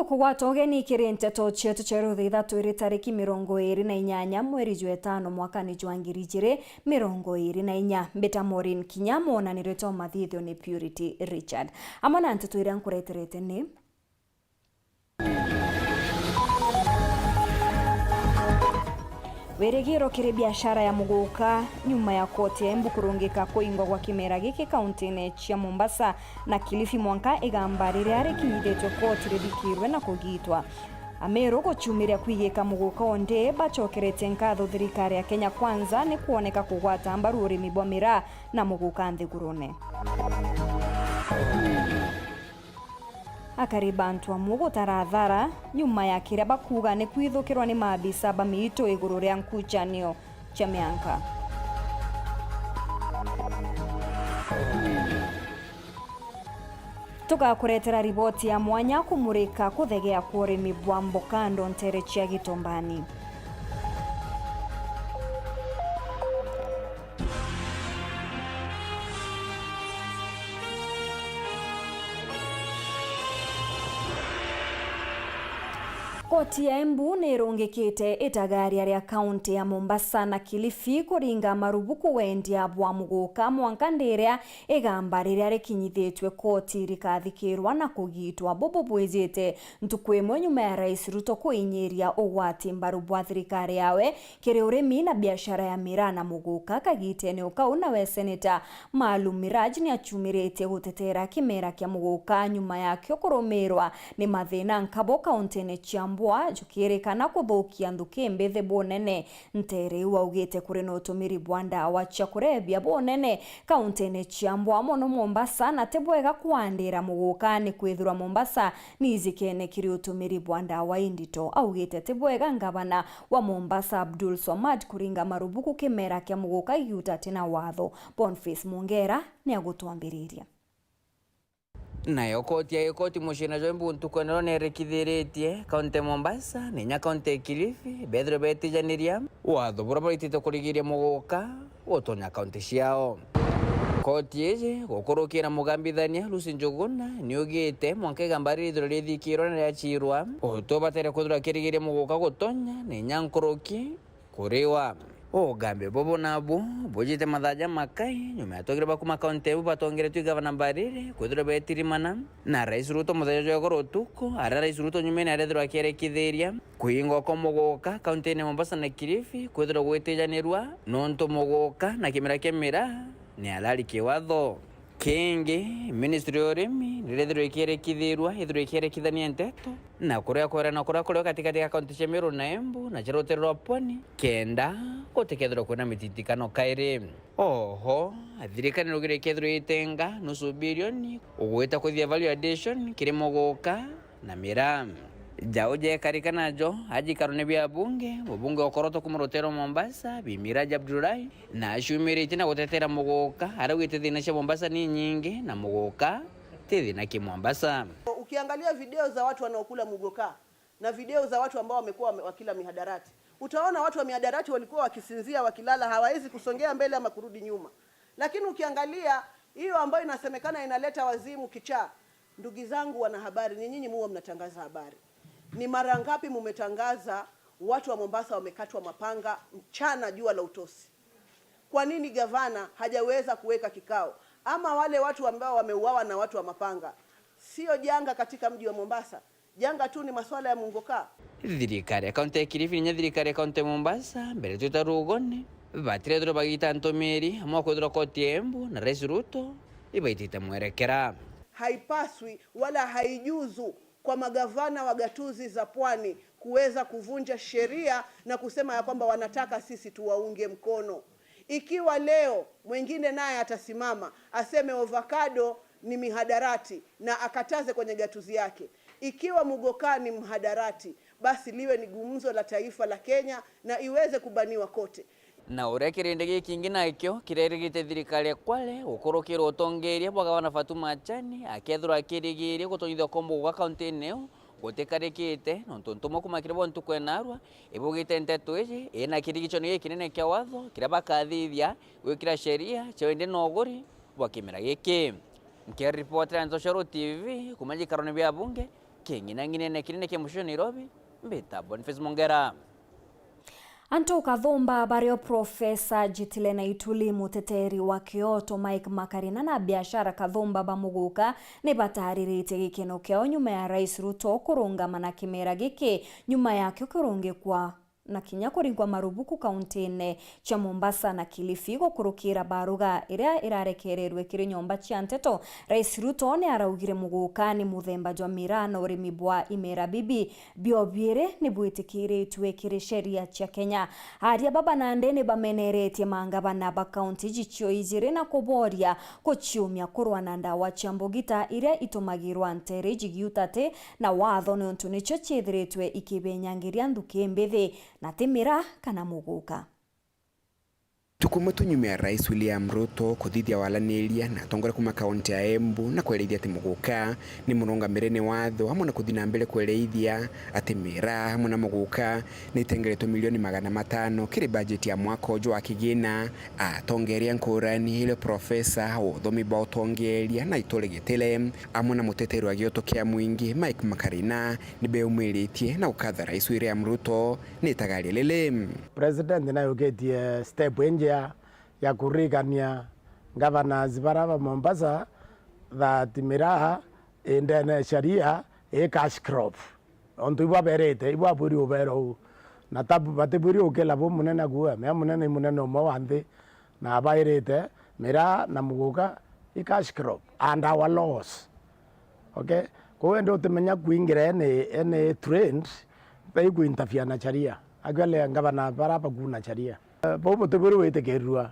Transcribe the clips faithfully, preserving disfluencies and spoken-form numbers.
Tukugwata ugeni kiri nteto cietu cia rutha ithatu iri tariki mirongo iri na inyanya mweri jwa itano mwakani jwa ngiri ijiri mirongo iri na inya. Mbita Maureen Kinya, mwonanire twa mathithio ni Purity Richard. Amwe na nteto iria nkureterete ni: Wirigiro kiri biashara ya muguka nyuma ya koti ya Embu kurungika kuingwa gwa kimera giki kauntine cia Mombasa na Kilifi mwanka igamba riria rikinyithitue koti rithikirwe na kugitwa. Ameru guciumiria kwigika muguka o ndi bacokeretie nkatho thirikari ya Kenya Kwanza ni kwoneka kugwata mbaru urimi bwa miraa na muguka nthigurune. Akari ba Ntuamu gutara athara nyuma ya kiria bakuuga ni kwithukirwa ni maabisa ba miitu iguru ria nkucanio cia mianka. Tugakuretera riboti ya mwanya kumurika kuthegea kwa urimi bwa mbokando ntere cia Gitumbani. Koti ya Embu ni irungikite itagaria ria kaunti ya Mombasa na Kilifi kuringa marubuku wendia bwa muguka mwanka ndiria igamba riria rikinyithitue koti rikathikirwa na kugitwa. Bubu bwijite ntuku imwe nyuma ya Rais Ruto kuinyiria ugwati mbaru bwa thirikari yawe kiri urimi na biashara ya miraa na muguka kagitene o kau, nawe Seneta Maalum Miraj ni acumiritie gutetera kimera kia muguka nyuma yakio kurumirwa ni mathina nkabo kauntine cia Mbua, jukirikana kuthukia nthuki mbithi bunene ntere iu. Augite kuri na utumiri bwa ndawa cia kurebia bunene kauntine cia Mbua, mono Mombasa, na ti bwega kwandira muguka ni kwithirwa Mombasa ni ijikene kiri utumiri bwa ndawa indito. Augite ti bwega ngavana wa Mombasa Abdul Swamad kuringa marubuku kimera kia muguka igiuta ati na watho. Boniface Mungera ni agutwambiriria. Nayo koti ya gikoti muciina jwa Embu ntuku ya nero nerekithiritie kaunti ya Mombasa na inya kaunti ya Kilifi bethirwe betijaniria watho buria baritite kurigiria muguka gutonya kaunti ciao. Koti iji gukurukira mugambithania Lucy Njuguna niugite mwanka igamba riri ithirwe rithikirwa na riachirwa, utu batere kwithirwa kirigiria muguka gutonya na inya nkuruki kuriwa. Ugambi bubu nabu bujite mathaa jamakai nyuma ya atongeri ba kuma kaunti ya Embu batongeretwe i gavana Mbarire kwithirwa betirimana na Rais Ruto muthenya jwa igoro utuku, aria Rais Ruto nyumene arethirwa akierekithiria kuingwa kwa muguka kauntine ya Mombasa na Kilifi kwithirwa gwitijanirua nontu muguka na kimera kia miraa ni halali kiwatho. Kingi, ministry ya urimi nirethirwe ikierekithirua, ithirwe ikierekithania nteto na kuria kwerana kuria kuriwa katikati ga kaunti cia Meru na Embu na cia rutere rwa Pwani, kenda gutikethirwa kwina mititikano kairi. Oho, thirikari nirugire ikethirwa itenga nusu bilioni ugwita kuthithia value addition kiri muguka na miraa. Jau jekarika najo ajikarone bia bunge, mubunge wa Koroto kuma rutere rwa Mombasa, Bi Miraj Abdullahi, na aciumiritie na gutetera muguka, araugite thina cia Mombasa ni nyingi na muguka ti thina ki Mombasa. Ukiangalia video za watu wanaokula muguka na video za watu ambao wamekuwa wame-, wakila mihadarati, utaona watu wa mihadarati walikuwa wakisinzia, wakilala, hawawezi kusongea mbele ama kurudi nyuma. Lakini ukiangalia hiyo ambayo inasemekana inaleta wazimu, kichaa, ndugu zangu wanahabari, ni nyinyi muwa mnatangaza habari. Ni mara ngapi mumetangaza watu wa Mombasa wamekatwa mapanga mchana jua la utosi? Kwa nini gavana hajaweza kuweka kikao? Ama wale watu ambao wameuawa na watu wa mapanga sio janga katika mji wa Mombasa? Janga tu ni maswala ya muguka. Thirikari ya kaunti ya Kilifi na inya thirikari ya kaunti ya Mombasa, mbere twita rugone, batirethirwa bagita ntumiri amwe kwithirwa koti ya Embu na Rais Ruto ibaitite mwerekera. Haipaswi wala haijuzu kwa magavana wa gatuzi za pwani kuweza kuvunja sheria na kusema ya kwamba wanataka sisi tuwaunge mkono. Ikiwa leo mwingine naye atasimama aseme avocado ni mihadarati na akataze kwenye gatuzi yake, ikiwa muguka ni mhadarati, basi liwe ni gumzo la taifa la Kenya na iweze kubaniwa kote. Na uria kirindi gikingi nakio kirerigite thirikari ya Kwale gukurukira utongeria bwa gavana Fatuma Achani, akethirwa akirigiria gutonyithia kwa muguka kauntine iu gutikarikite, nontu ntumwa kuma kiri bo ntuku ya narua ibugite nteto iji ina kirigiconi gikinene kia watho kiria bakathithia gwikira sheria cia wendi na uguri bwa kimera giki. Nkiripotera Ntoshoro T V kuma njikarone bia bunge, King'inang'inene kinene kia mucii Nairobi, mbita Boniface Mongera. Antu kathumba bario Profesa Jitile Naituli, muteteri wa kioto Mike Makarina na biashara kathumba ba muguka ni batariritie gikeno kiao nyuma ya Rais Ruto kurungama na kimera giki nyuma yakio kurungikwa na kinya kuringwa marubuku kauntine cia Mombasa na Kilifi. Gukurukira baruga iria irarekererwe kiri nyomba cia nteto, Rais Ruto ni araugire muguka ni muthemba jwa miraa na urimi bwa imera bibi bio biiri ni bwitikiritue kiri sheria cia Kenya. Aria baba nandi ni bameneretie mangavana ba kaunti iji cio ijiri na kuboria guciumia kurwa na ndawa cia mbugita iria itumagirwa ntere iji giutati na watho, niuntu nicio ciithiritwe ikibenyangiria nthuki mbithi na ti miraa kana muguka. Tuku umwe tu nyuma ya Rais William Ruto kuthithia walaniria na atongoria kuma kaunti ya Embu na kwerithia ati muguka ni murungamire ni watho, amwe na kuthi na mbere kwerithia ati miraa amwe na muguka ni itengeretwe milioni magana matano kiri bajeti ya mwaka uju wa kigina, atongeria nkurani irio profesa wa uthomi bwa utongeria na ituri Gitile amwe na muteteri wa gioto kia mwingi Mike Makarina ni beumiritie na gukatha Rais William Ruto ni itagaria riri. President nayukitie step injea ya kurigania governors bara ba Mombasa that miraa indene sharia i cash crop. Ontu ibwa berite, ibwa bwiri ubera uu. Na tabu batibwiri ukila bu munene kuuga, mea munene i munene umwe wa nthi, na abairite miraa na muguka i cash crop and our laws. Okay? Kwou indi utimenya kwingira any, any trend, tai kuinterfere na sharia. Actually, ngavana bara bakuna sharia. Eh, bau butibwiri witikirirua.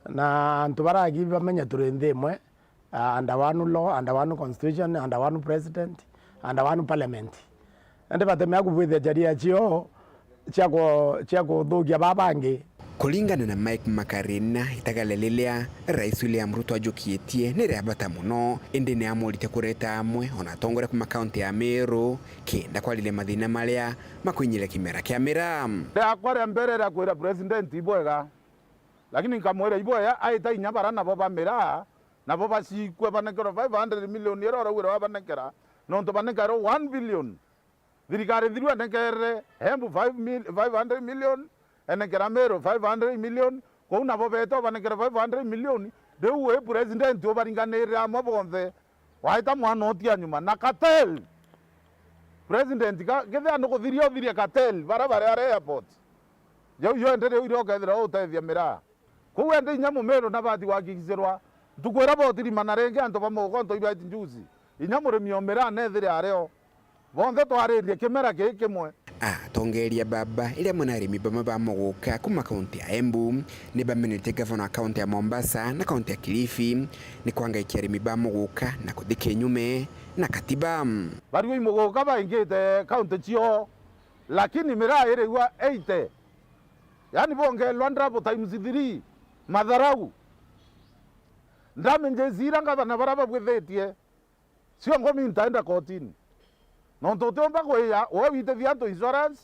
Na antu baragi bamenya turi nthi imwe, ah, under one law, under one constitution, under one president, under one parliament. Indi batemea kubwithia sharia cio cia ku-, cia kuthukia baa bangi. Kuringana na Mike Makarina, itagaria riria Rais William Ruto ajukitie ni ria bata mono, indi ni amurite kureta amwe ona atongoria kuma kaunti ya Meru kenda kwariria mathina maria makwinyiria kimera kia miraa. Riakwa ria mbere ria kwira president ibwega, lakini nkamwira ibwega aita inya bara nabo ba miraa, nabo bacikue banekerwe five hundred million iria uraugire wabanekera, nontu banekerwe one billion. Thirikari thiru enekerere Embu five mil-, five hundred million, enekera Meru five hundred million, kou nabo beete obanekere five hundred million. Riu wi president ubaringanirire amwe bonthe, waita mwana utia nyuma na cartel. President ka-, kethira nukuthiria uthirie cartel, bara bari ari airport. Jau yonthe riu iria ukethira utethia miraa. Kou indi inya mumiru nabati gwakikicirwa. Ntuku iria botirimana ringi antu ba mugonto ibaiti njusi, inya murimi o miraa nethire ario. Bonthe twaririe kimera kii kimwe. Atongeria baba iria amwe na arimi bamwe ba muguka kuma kaunti ya Embu ni bamenetie gavana wa kaunti ya Mombasa na kaunti ya Kilifi ni kwangaikia arimi ba muguka na kuthi kinyume na katiba. Bariu i muguka baingite kaunti cio, lakini miraa irigwa eighty. Yaani bongelwa double times three, matharau. Damages ira ngavana bara babwithitie, ciongo mi ntaenda kotini. Nontu utiumba kwiya, we witithia antu insurance,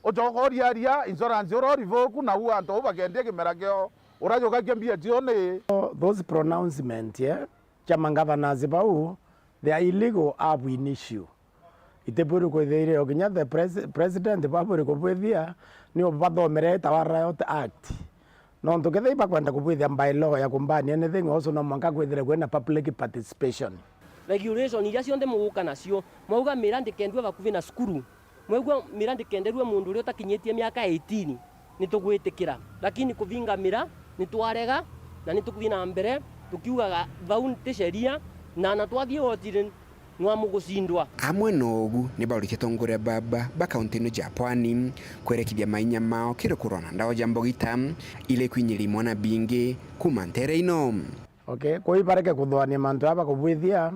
ucoka uriaria insurance ura urivoku, na u antu au bakendia kimera kiao, urajukakia mbia cio ni? Those pronouncement, eh, cia mangavanasi bau, they are illegal ab initio. Itibwiri kwithira irio kinya the pres-, president babwiri kubwithia ni ubathomere itawa Riot Act. Nontu kethira ibakwenda kubwithia by law ya kumbani anything also no mwanka kwithire kwina public participation. Regulation iria cionthe muguka nacio, mwauga mira ndikendue bakuvi na cukuru, mwaigua mira ndikenderue mundu uria utakinyitie miaka eighteen, nitugwitikira, lakini kuvinga mira nitwarega, na nitukuthi na mbere tukiugaga vau ti sheria, na na twathie wotini nwa mugucindwa. Amwe na ugu, ni bauritie atongoria baba ba kaunti ino ja Pwani kwerekithia mainya mao kiri kurwa na ndawa ja mbogita iria ikwinyiria imwana bingi kuma ntere ino. Okay, kwi bareke kuthuania mantu aya bakubwithia,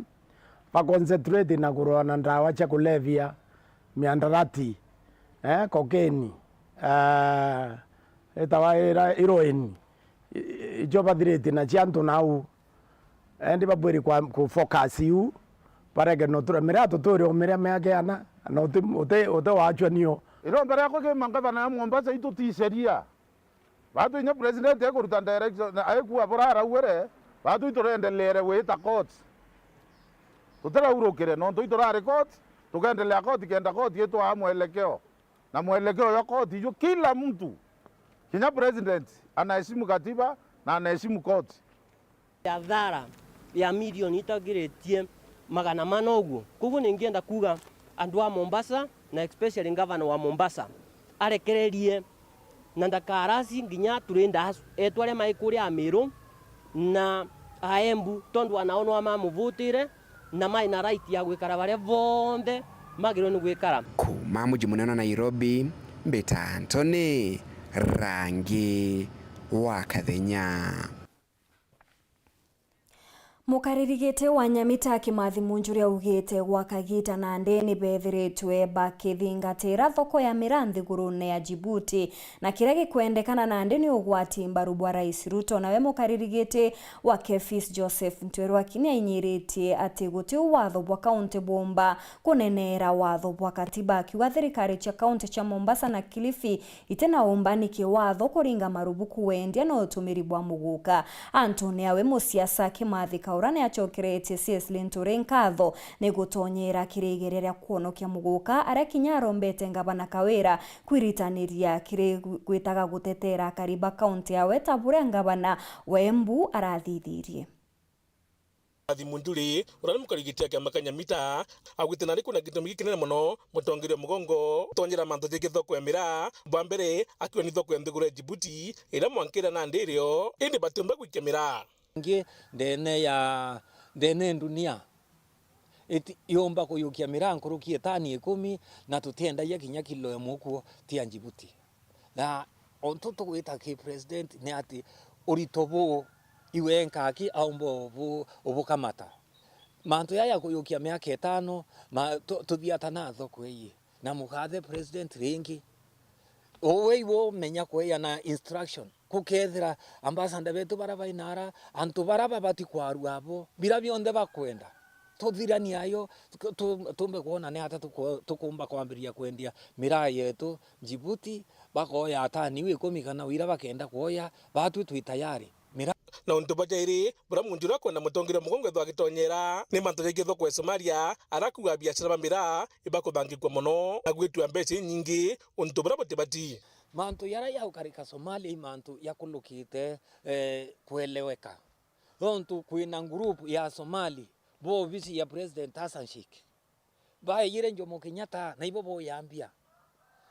ba concentrate na kurwa na ndawa cia kulevya, miandarati, eh, cocaine, eh, itawa ira heroin, i-, icio bathirite na cia antu nau. Endi babwiri kwa, ku focus iu, bareke no tura miraa tuturi o miria miaka iana, na uti, uti, uti wachwa nio. Iromba riakwa ki mangavana ya Mombasa itu ti sheria. Batu inya president ekuruta direction, na aikua bura araugire, batu iturendeleere gwita court. Tutiraurukire nontu iturari koti, tukendelea koti kenda koti itwaa mwelekeo. Na mwelekeo ya koti ju kila mtu, kinya president, anaheshimu katiba na anaheshimu koti. Athara ya milioni itagiritie magana mana uguo. Koguo ningienda kuuga andu a Mombasa, na especially governor wa Mombasa, arekererie na ndakarasi nginya turinda asu, eetwa aria mai kuria Amiru na Aembu, tondu anao nwa mamuvutire na mai na right ya gwikara baria bonthe magirwe ni gwikara. Kuuma muji munene wa Nairobi, mbita Anthony Rangi wa Kathenya. Mukariri giti wa Nyamita Kimathi Munjuri augite gwa kagita nandi ni bethiritwe bakithingatira thoko ya miraa nthigurune ya Djibouti, na kiria gikwendekana nandi ni ugwati mbaru bwa Rais Ruto. Nawe mukariri giti wa KEPHIS Joseph Ntwerwaki ni ainyiritie ati guti watho bwa kaunti bumba kuneneera watho bwa katiba, akiuga thirikari cia kaunti cia Mombasa na Kilifi itina umbani kiwatho kuringa marubuku wendia na utumiri bwa muguka. Antune awe musiasa Kimathi Kaura ni acokeretie C S Linturi nkatho ni gutonyera kiri igeria ria kwonokia muguka, aria kinya arombete ngavana Kawira kwiritaniria kiri gwitaga gutetera akari ba kaunti yawe ta buria ngavana wa Embu arathithirie. Athi Munduri, uria ni mukarigiti ya kiama kia Nyamita, augite nari kwina gitumi gikinene mono mutongeria mugongo gutonyera mantu jegii thoko ya miraa. Bwa mbere, akiuga ni thoko ya nthiguru ya Djibouti, iria mwanka iria nandi irio, indi batiumba gwikia miraa. Ingi ndene ya, ndene ndunia, iti-, yumba kuyukia miraa nkuruki ya tani ikumi, na tutiendagia kinya kilo imwe kuo ti ya Djibouti. Na untu tugwita ki president ni ati urito buu iwe nkaki aumba ubu-, ubukamata. Mantu jaya ya kuyukia miaka itano, ma-, tu-, tuthiata na thoko ii. Na mukathe president ringi. Uwe iwe umenya kueana instruction. Gukethira ambassador betu bara bai nara, antu bara babati kwarua abo, bira bionthe bakwenda. Tuthiranie ayo, tu-, tu-, tumbe kwona ni ata tuku-, tukumba kwambiriria kwendia miraa yetu Djibouti, bakoya tani iu ikumi kana wira bakenda kwoya, batwi twi tayari. Miraa. Na untu bwa jairi, buria Munjuri akwenda mutongeria mugongo ethwa agitonyera, ni mantu jegii thoko ya Somalia, aria akuuga biashara ba miraa ibakuthangikua mono, na gwitwa mbeca inyingi, untu buria butibati. Mantu jaria jaukarika Somalia i mantu jakulukite, eh, kueleweka. Tontu kwina group ya Somali, bo ofisi ya President Hassan Sheikh. Baeyire Jomo Kenyatta, na ibo boya mbia.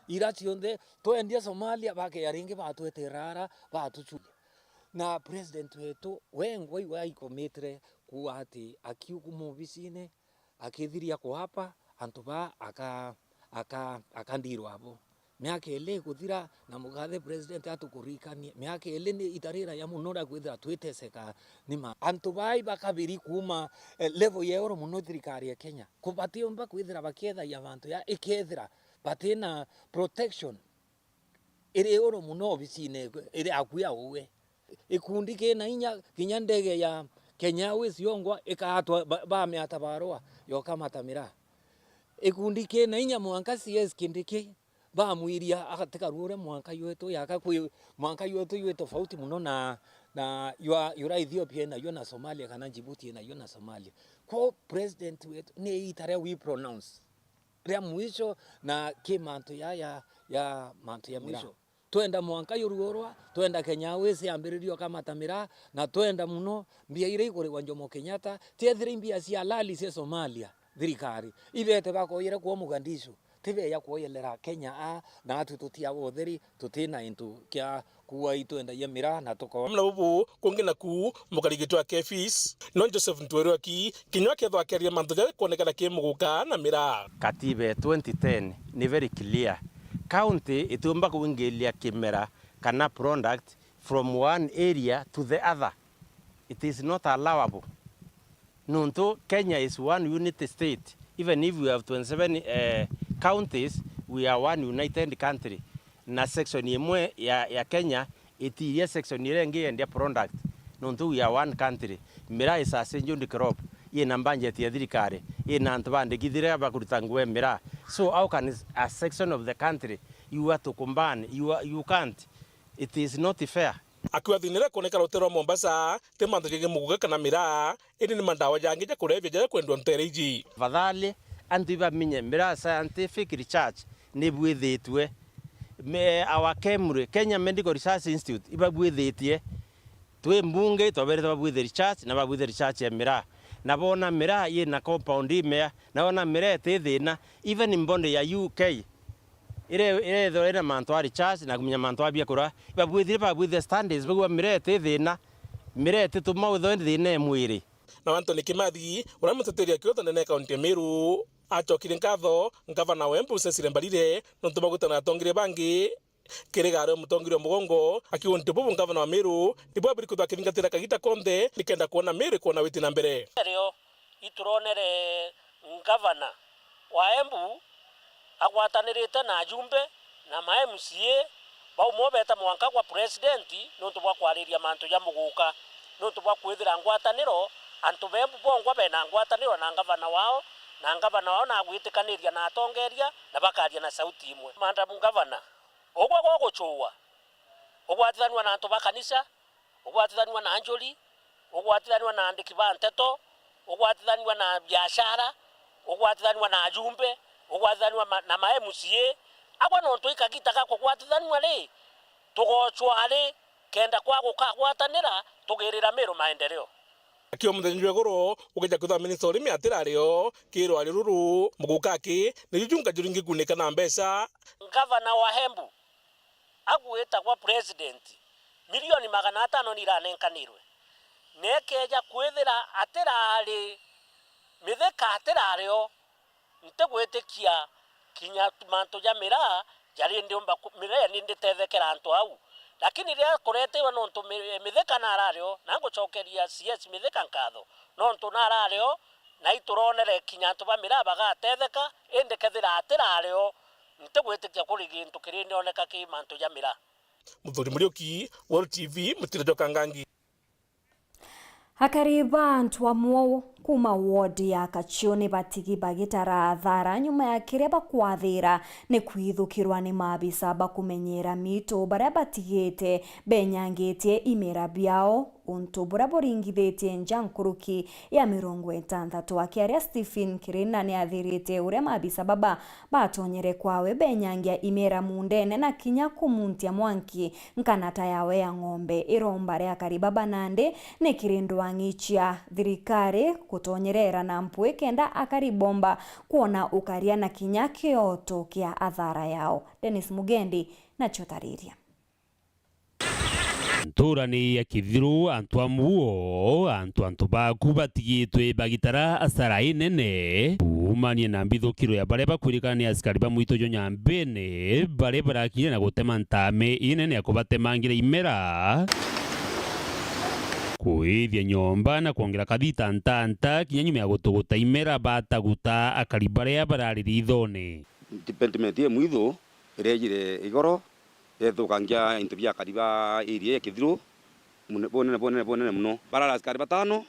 Ira cionthe, twendia Somalia, bakeya ringi batwetera ara, batuchuria. Na president wetu, wengwa iwe aikomitire kuuga ati akiukuma obisine, akithiria kuapa, antu baa aka-, aka-, akandirwa abo. Miaka ili ikuthira, na mukathe president atukuririkanie. Miaka ili ni itarira ya muno ria kwithira twiteseka ni ma-, antu bai bakabiri kuuma, eh, level ya iguru muno thirikari ya Kenya. Ku-, batiumba kwithira bakiethagia mantu ya, ikethira batina protection iri iguru muno obisine iri akui ya uwe. Ikundi kina inya, kinya ndege ya Kenya Airways yongwa ikatwa ba-, bamiata barua yokamata miraa. Ikundi kina inya mwanka C S Kindiki bamwiria agatikarua uria mwanka ywetu yaka kwi, mwanka ywetu ywi tofauti muno na, na ywa, yura Ethiopia inayo na Somalia kana Djibouti inayo na Somalia. Kwo president wetu ni ita ria we pronounce ria mwisho na ki mantu ya, ya, ya mantu ya miraa. Twenda mwanka yurugurwa, twenda Kenya Airways yambiririe ukamata miraa, na twenda muno mbia iria ikurigwa Jomo Kenyatta, tiethire i mbia cia halali cia Somalia, thirikari. Ibete bakoyere kuo Mogadishu, tibeya kuoyelera Kenya a, na atu tutia utheri, tutina into kia kuwa itwendagia miraa na tuko. Muna bubu, kungi naku, mukarigitwa KEPHIS, no Joseph Ntwerwaki, kinywa kethwa akiaria mantu jaria kwonekana ki muguka na miraa. Katiba ya twenty ten ni very clear. County itiumba kuingiria kimera kana product from one area to the other. It is not allowable. Nontu Kenya is one unity state. Even if we have twenty-seven, eh, counties, we are one united country. Na section imwe ya, ya Kenya itiria section iria ingi yendia product. Nontu we are one country. Miraa is a scheduled crop. Ina budget ya thirikari. Ina antu bandikithire bakuruta nguo ya miraa. So how can a section of the country you are to combine? You are, you can't. It is not fair. Akiuga thina iria ikwoneka rutiri rwa Mombasa ti mantu jegie muguka kana miraa, indi ni mandawa jangi ja kulevya jaria kwendwa ntere iji. Tafadhali, antu ibamenye miraa scientific research ni ibwithitue. Me-, our KEMRI, Kenya Medical Research Institute, ibabwithitie. Twi mbunge, itwaberete babwithe research, na babwithe research ya miraa. Na boona miraa yina compound imea, na boona miraa iti thina. Even body ya U K, ire-, irethirwa ina mantu a research na kumenya mantu a biakura, ibabwithire, babwithire studies, baugwa miraa iti thina, miraa itituma withirwa indi thina e mwiri. Na Anthony Kimathi, uria muteteri akiuga nene kaunti ya Meru, acokire nkatho ngavana wa Embu Cecily Mbarire nontu bwa gwitana na atongeria bangi. Kiriga ari mutongeria wa mugongo, akiuga untu bubu ngavana wa Meru nibwabiri kwithirwa akithingatira kagita konthe nikenda kwona Meru ikwona witi na mbere. Rio ituronere ngavana wa Embu agwatanirite na ajumbe na ma M C A, bauma beta mwanka kwa president nontu bwa kwariria mantu ja muguka, nontu bwa kwithira ngwataniro, antu ba Embu bongwa bena ngwataniro na ngavana wao, na ngavana wao nagwitikaniria na atongeria na bakaria na sauti imwe. Madam Governor, ugwe gugucua, ugwatithanua na antu ba kanisa, ugwatithanua na anjuri, ugwatithanua na andiki ba nteto, ugwatithanua na biashara, ugwatithanua na ajumbe, ugwatithanua ma-, na ma M C A. Agwe nontu i kagita ga kugwatithanua ri, tugocwa ri, kenda kwa gukagwatanira tugirira Meru maendeleo. Akiuga muthenya jwa iguru, ugeja kwithirwa minista urimi atirario, kiri rwari ruru, muguka aki, ni juju ngaju ringi kunika na mbeca. Ngavana wa Embu, agwitagwa president, milioni magana atano ni iranenkanirwe. Na ikeja kwithira atirari, Mithika atirario, ntigwitikia kinya mantu ja miraa jari ndiumba ku-, miraa ni nditethekera antu au. Lakini riria kureteirwe nontu mi-, Mithika narario, na ngucokeria C S Mithika nkatho, nontu narario, na ituronere kinya antu ba miraa bagatetheka, indi kethira atirario, ntigwitikia kuri gintu kiri ndioneka ki mantu ja miraa. Muthuri Muriuki, World T V, Mutiro jwa Kangangi. Akari ba antu amwe kuuma wodi ya Kachiuni batigi bagitara athara nyuma ya kiria bakwathira ni kwithukirwa ni maabisa ba kumenyera miitu baria batigite benyangitie imera biao, untu buria buringithitie nja nkuruki ya mirongo itantatu. Akiaria, Stephen Kirina ni athirite uria maabisa baba batonyere kwawe benyangia imera muundene na kinya kumuntia mwanki nkanata yawe ya ng'ombe. Iromba ria akari baba nandi ni kiri ndwang'i cia thirikari gutonyerera na mpwi kenda akari bomba kwona ukaria na kinya kioto kia athara yao. Dennis Mugendi nacio tariria. Ntuurani ya Kithiru, antu a muo, antu, antu baku batigitwe bagitara asara inene kuumania na mbithukiro ya baria bakwirikana ni asikari ba mwitu jwa Nyambene, baria barakinya na gutema ntaame inene ya kubatemangira imera, kuithia nyomba na kwongera kathita ntanta kinya nyuma ya gutuguta imera bataguta akari baria barari rithoone. Department ya mwithu iria ijire igoro, yathukangia into bia akari ba area ya Kithiru, mune-, bunene, bunene, bunene muno. Barara askari batano,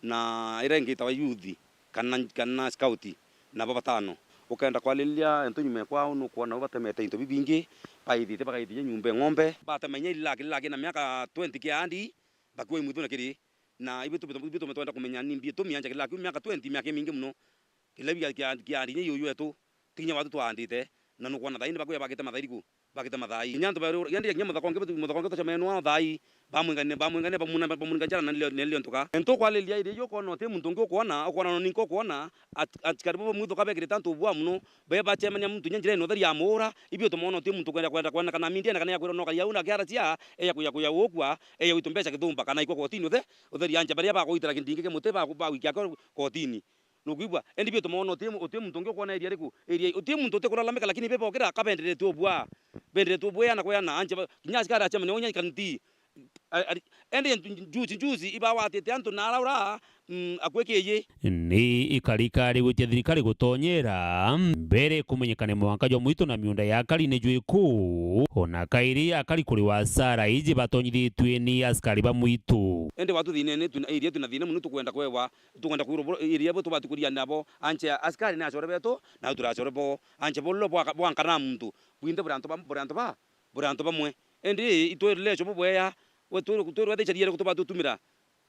na iria ingi itagwa youth, kana, kana scout, nabo batano. Ukenda kwariria into nyuma ya kwao, nukwona ubatemete into bibingi, baithite, bagaithia nyumba ng'ombe. Batema inya ilaki, ilaki na miaka twenty kia andi, bakua imwithu na kiri. Na ibitume, ibitume twenda kumenya ni mbi itumi anja kila kiu miaka twenty, miaka imingi muno. Kila kiu kia, kia, kia andi inya iuyu etu, ti kinya watu twaandite, na nukwona thaai ni bakuya bakite mathaai riku, bakite mathaai. Kinya antu ba, yandi kinya muthaka ungi, muthaka ungi utacemene nao thaai, bamwingane, bamwingane, bamuna-, bamuninga njara na nilio, nilio ntuka. Ntukwariria iri, iyo ukwona uti muntu ungi ukwona, ukwona no ninka ukwona, at-, askari baba mwithuka bekirite antu bwa muno, be bacemania muntu kinya njira ino utheri amuura, ibio tumwona uti muntu kwenda, kwenda, kwenda kana mindia na kana ya kwira no kaya una kiara cia, eya kuya, kuya ukwa, eya witu mbeca kithumba, kana ikwa kotini uthe, utheri anja baria bagwitira kindingi kia muti, ba, bagwikia ko-, kotini. Nukwigua? Indi bio tumwona uti, uti muntu ungi ukwona area riku? Area, uti muntu uti kulalamika, lakini be bokira, ka benderetwe ubwa. Benderetwe ubwa na kweana, anja ba, kinya askari acia mane unya kanti. A-, ari, indi nju-, njuzi, njuzi, ibawatite antu na araura, mm, akwe kiyi. Ni ikarikari gwitia thirikari gutonyera mbere kumenyekane mwanka jwa mwitu na miunda ya akari ni jwiku, ona kairi akari kuri wa asara iji batonyithitue ni askari ba mwitu. Indi watu thina ni tuna, area tuna thina muno, tukwenda kwewa, tukwenda kwirwa buru-, area bo tubati kuria nabo, anja askari ni acore betu, na turi acore bo, anja bolo bwa, bwa nkana muntu, bwinthe buri antu ba, buri antu ba, buri antu bamwe. Indi itwirire ico bubweya, We tu-, twirwe ethicaria iriku tubati gutumira.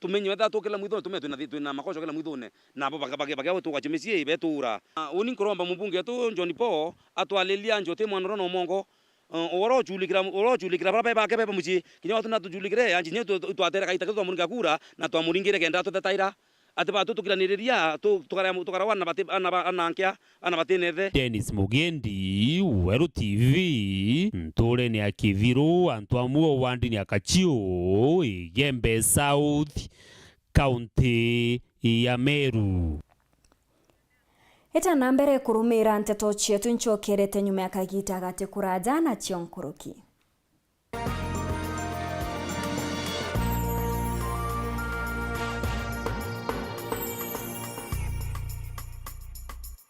Tumenye wethira tu kila mwithone, tumenye twina thi-, twina makoco kila mwithone. Nabo baka-, baka-, baka gwe tugacia micii betura. Ah, uni nkuromba mubunge wetu John Paul atwalilia njuti mwana uria na umongo. Eh, uria uchulikira, uria uchulikira baria be bake beba mucii. Kinya watu natuchulikire, anji nye tu-, tu-, twatere kaita kiu twamuringa kura na twamuringire kenda atutetaira. Ati batu tukiraniriria, tu-, tukara-, tukarawa ana bati-, ana ba-, ana nkia, ana batinethe. Dennis Mugendi, Weru T V, nturene ya Kithiru, antu amwe o wandini ya Kachiu, Igembe South, kaunti ya Meru. Ita na mbere kurumira nteto cietu, ncokerete nyuma ya kagita gati kuraja na cio nkuruki.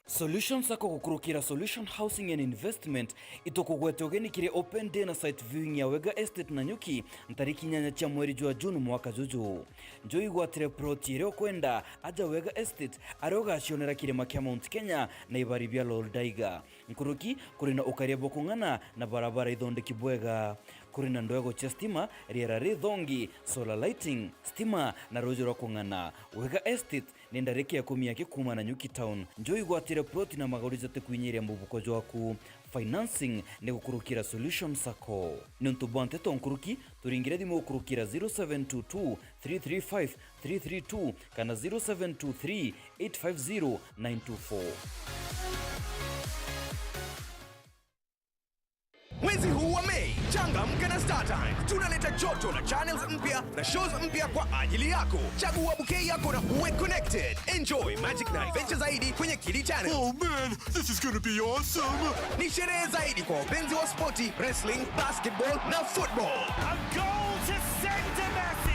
Solution Sacco gukurukira Solution Housing and Investment itukugwete ugeni kiri open day na site viewing ya Wega Estate Nanyuki ntariki inyanya cia mweri jwa June mwaka juju. Njo igwatire plot iria ukwenda, aja Wega Estate, aria ugacionera kirima kia Mount Kenya na ibari bia Lol Daiga. Nkuruki, kuri na ukaria bwa kung'ana na barabara ithondeki bwega. Kuri na ndwego cia stima, riera rithongi, solar lighting, stima na ruuji rwa kung'ana. Wega Estate ni ndarika ikumi ya kikuuma Nanyuki town. Njo igwatire plot na magori jati kwinyiria mubuko jwaku. Financing ni gukurukira Solution Sacco. Niuntu bwa nteto nkuruki, turingire thimu gukurukira zero seven two two, three three five, three three two kana zero seven two three, eight five zero, nine two four. Mwezi huu wa Mei, changamka na StarTimes. Tunaleta joto na channels mpya na shows mpya kwa ajili yako. Chagua bouquet yako na uwe connected. Enjoy Magic na Adventure Zaidi kwenye Kidi Channel. Oh man, this is gonna be awesome! Ni sherehe zaidi kwa wapenzi wa spoti, wrestling, basketball na football. A goal to send a message.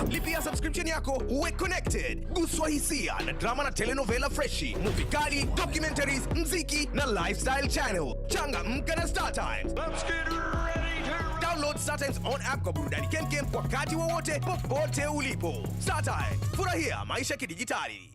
Lipia subscription yako, uwe connected. Guswa hisia na drama na telenovela freshi, movie kali, documentaries, mziki na lifestyle channel. Changamka na StarTimes. Let's get ready to Download StarTimes on app kwa burudani kemkem wakati wowote, popote ulipo. StarTimes, furahia maisha kidijitali.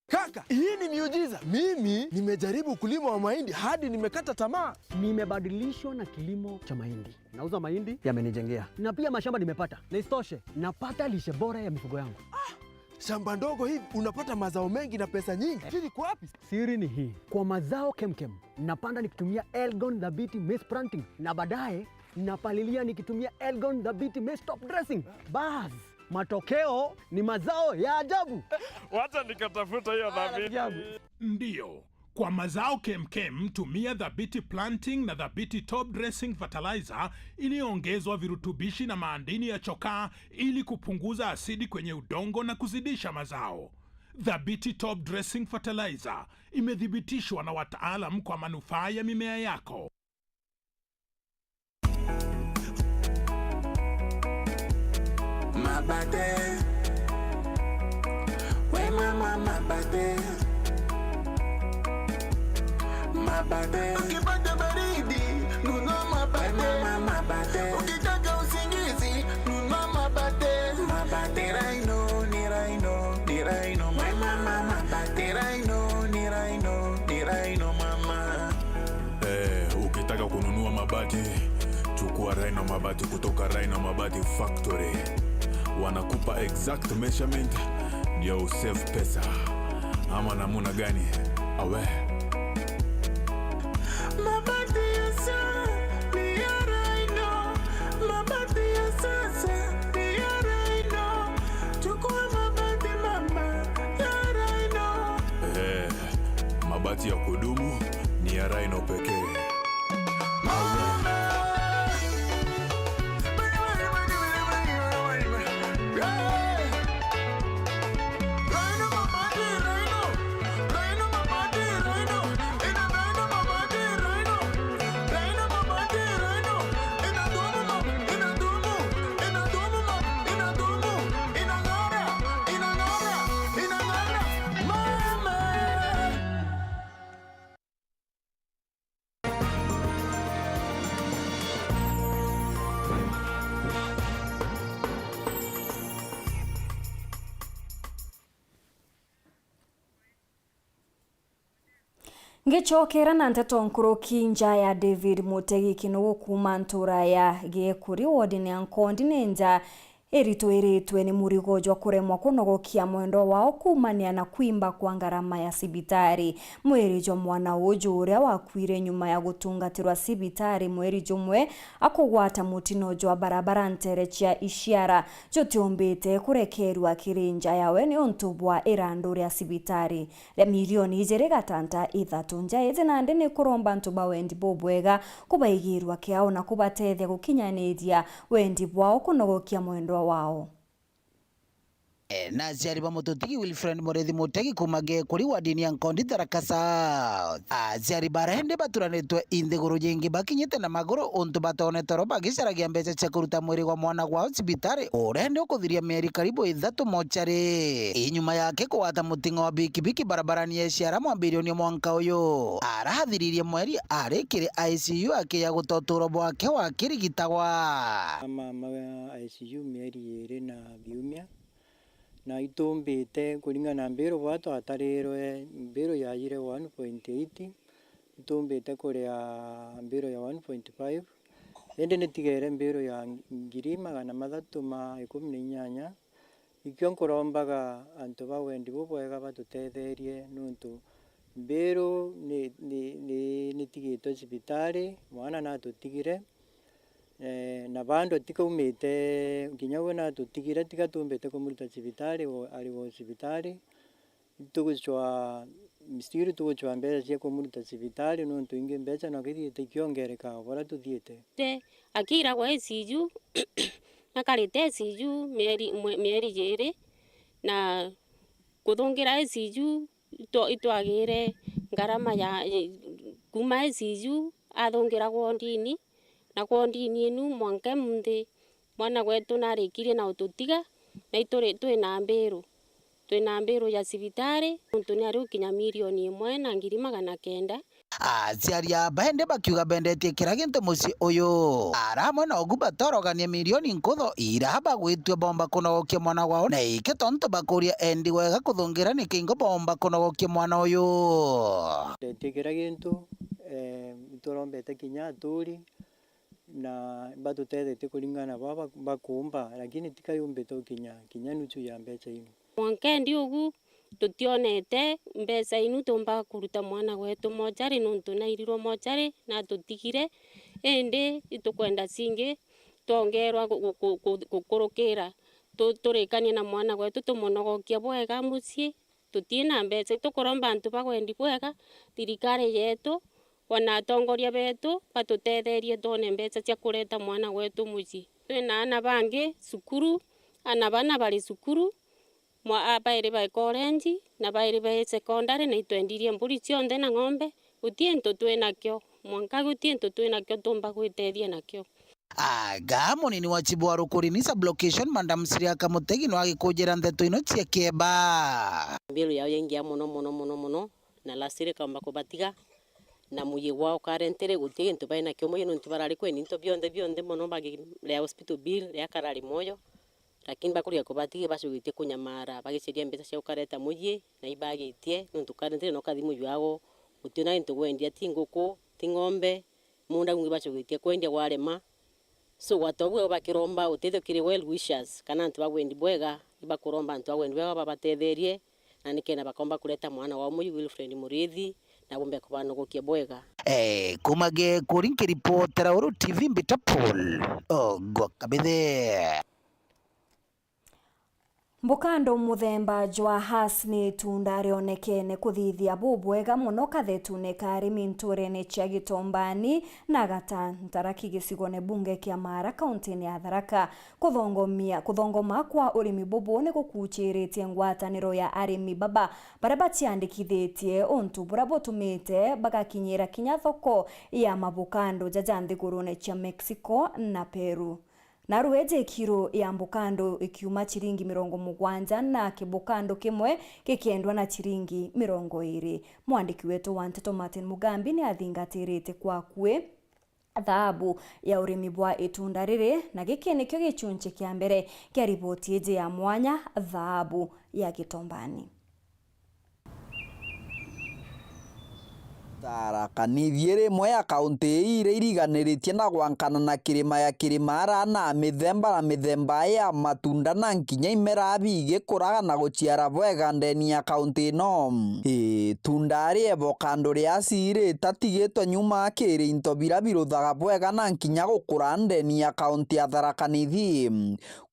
Kaka, hii ni miujiza. Mimi nimejaribu ukulima wa mahindi hadi nimekata tamaa. Nimebadilishwa na kilimo cha mahindi. Nauza mahindi, yamenijengea. Na pia mashamba nimepata. Na isitoshe, napata lishe bora ya mifugo yangu. Ah, shamba ndogo hivi, unapata mazao mengi na pesa nyingi. Siri iko wapi? Siri ni hii. Kwa mazao kemkem, napanda nikitumia Elgon Dhabiti Maize Planting. Na baadaye, napalilia nikitumia Elgon Dhabiti Maize Top Dressing. Bas, matokeo ni mazao ya ajabu. Wacha nikatafuta hiyo dhabiti. Ndio, kwa mazao kemkem, tumia Dhabiti Planting na Dhabiti Top Dressing Fertilizer iliyoongezwa virutubishi na maadini ya chokaa ili kupunguza asidi kwenye udongo na kuzidisha mazao. Dhabiti Top Dressing Fertilizer imethibitishwa na wataalam kwa manufaa ya mimea yako. Mabate. We mama, mabate. Mabate. Ukipata baridi, nunua mabate. We mama, mabate. Ukitaka usingizi, nunua mabate. Mabate. Ni Rhino, ni Rhino, ni Rhino, mama. Mabate. Ni Rhino, ni Rhino, ni Rhino, mama. Eh, ukitaka kununua mabati, chukua Rhino Mabati kutoka Rhino Mabati Factory. Wanakupa exact measurement ndio usave pesa. Ama namuna gani? Awe. Mabati ya sa-, ni ya Rhino. Mabati ya sasa ni ya Rhino. Chukua mabati mama ya Rhino. Eh. Mabati ya kudumu ni ya Rhino pekee. Ngicokera na nteto nkuruki, nja ya David Mutegi Kinugu kuuma ntura ya Giekuri, wodini ya Nkondi, ni nja iritwiritwe ni murigo jwa kuremwa kunogokia mwendwa wao kuumania na kwimba kwa ngarama ya cibitari. Mwiri jwa mwana uju uria wakuire nyuma ya gutungatirwa cibitari mweri jumwe, akugwata mutino jwa barabara ntere cia Isiara, jutiumbite kurekerua kiri nja yawe niuntu bwa irandu ria cibitari ria milioni ijiri gatanta ithatu. Nja iji nandi ni kuromba antu ba wendi bubwega kubaigirua kiao na kubatethia gukinyaniria wendi bwao kunogokia mwendwa wao. E, na aciari ba mututigi Wilfred Murithi Mutegi kuuma Giekuri wodini ya Nkondi, Tharaka South. Aciari bara indi baturanitwe i nthiguru yingi bakinyite na maguru untu batonete oro bagicaragia mbeca cia kuruta mwiri gwa mwana gwao cibitari uria indi ukuthiria mieri karibu ithatu mochari. Inyuma yake kugwata muting'o wa bikibiki barabarani ya Isiara mwambirioni o mwanka uyu, arathiririe mweri ari kiri I C U akiya guta uturo bwake wakirigitagwa. Mama I C U mieri iri na biumia, na itumbite kuringana na mbiru bwa twatarirwe, mbiru yajire one point eight, itumbite kuria mbiru ya one point five, indi nitigere mbiru ya ngiri magana mathatu ma ikumi na inyanya. Ikio nkurombaga antu ba wendi bubwega batutetherie, nuntu mbiru ni, ni, ni, nitigitwe cibitari, mwana natutigire, eh, na bado tikaumite, kinya we natutigire, tiga tumbite kumuruta cibitari, o-, ari o cibitari. Tugucwa, still tugucwa mbeca cia kumuruta cibitari, nuntu ingi mbeca no kithiite ikiongereka o baria tuthiite. Te, akiiragwa I C U, akarite I C U mieri, mwe-, mieri jiri, na kuthungira I C U itwa-, itwagire ngarama ya, kuuma I C U athungiragwa wodini, na wodini inu mwanka munthi mwana gwetu narikirie na ututiga, na ituri, twi na mbiru, twi na mbiru ya cibitari, nuntu ni ari ukinya milioni imwe na ngiri magana kenda. Aciari aba indi bakiuga bendetie kira gintu mucii uyu, ara amwe nogu batorogania milioni nkutho ira bagwitua bomba kunogokia mwana wao, na iki tontu bakuria endi wega kuthungira niki ingo bomba kunogokia mwana uyu. Bendetie kira gintu, eh, iturombete kinya aturi, na batutethetie kuringana na baba bakumba, lakini tikayumbite ukinya kinya nusu ya mbeca inu. Mwanka endi ugu tutionete mbeca inu tuumba kuruta mwana gwetu mochari, nuntu nairirwe mochari na atutigire, indi itukwenda cingi twongerwa gu-, gu-, gu-, gu-, gukurukira, tu-, turikanie na mwana gwetu tumunogokia bwega mucii. Tuti na mbeca, itukuromba antu ba wendi bwega, thirikari yetu, ona atongoria betu batutetherie twone mbeca cia kureta mwana wetu mucii. Twina aana bangi cukuru, aana bana bari cukuru, mwa-, a, bairi bai korenji na bairi bai sekondari, na itwendirie mburi cionthe na ng'ombe. Guti into twinakio, mwanka guti into twinakio tumba gwitethia nakio. Aga munini wa chibu wa Rukurini sub-location, Madam Siriaka Mutegi, no agikujira ndeto ino cia kieba. Mbiru yao yaingia mono, mono, mono, mono, na last year ikaumba kubatiga, na muyi gwao currently guti gintu bai nakio muyi, nontu barari kweni into bionthe, bionthe mono, bagirea hospital bill ria karari moyo, lakini bakuriga kubatiga, ibacogitie kunyamara, bagiceria mbeca cia gukareta muyi, na ibagitie, nontu currently no kathi muyi wao, guti ona gintu gwendia, ti nguku, ti ng'ombe, munda gungi bacogitie kwendia gwarema. So, gwatoguo bakiromba utethio kiri well wishers, kana antu ba wendi bwega, ibakuromba antu ba wendi bwega babatetherie, na nikenda bakomba kureta mwana wao muyu Wilfred Muriithi, na bombe kubanogokia bwega. Eh, kuma Giekuri nkiripotera Uru T V, mbita Paul Ogwa Kabithe. Mbukando muthemba jwa Hass ni itunda rionekene kuthithia bubwega mono kathetune ka arimi nturene cia Gitombani na Gata Ntaraki gicigone bunge kia Mara, kauntini ya Tharaka. Kuthongomia, kuthongoma kwa urimi bubu ni gukuchiritie ngwataniro ya arimi baba baria baciandikithitie, untu buria butumite bagakinyira kinya thoko ya mabukando jaja nthigurune cia Mexico na Peru. Na rweje kiro ya mbukando ikiuma chiringi mirongo mugwanja na kibukando kimwe gikendwa na chiringi mirongo iri. Mwandiki wetu wa nteto Martin Mugambi ni athingatirite kwa akui thaabu ya urimi bwa itunda riri, na giki nikio gichunchi kia mbere kia riboti iji ya mwanya, thaabu ya Gitombani. Tharaka Nithi iri imwe ya kaunti ii iria iriganiritie na gwankana na kirima ya Kirimara na mithemba na mithemba ya matunda na nkinya imera bigikuraga na guciara bwega ndeni ya kaunti ino. Itunda ria avocado ria asili ritatigitwe nyuma kiri into biria biruthaga bwega na nkinya gukura ndeni ya kaunti ya Tharaka Nithi.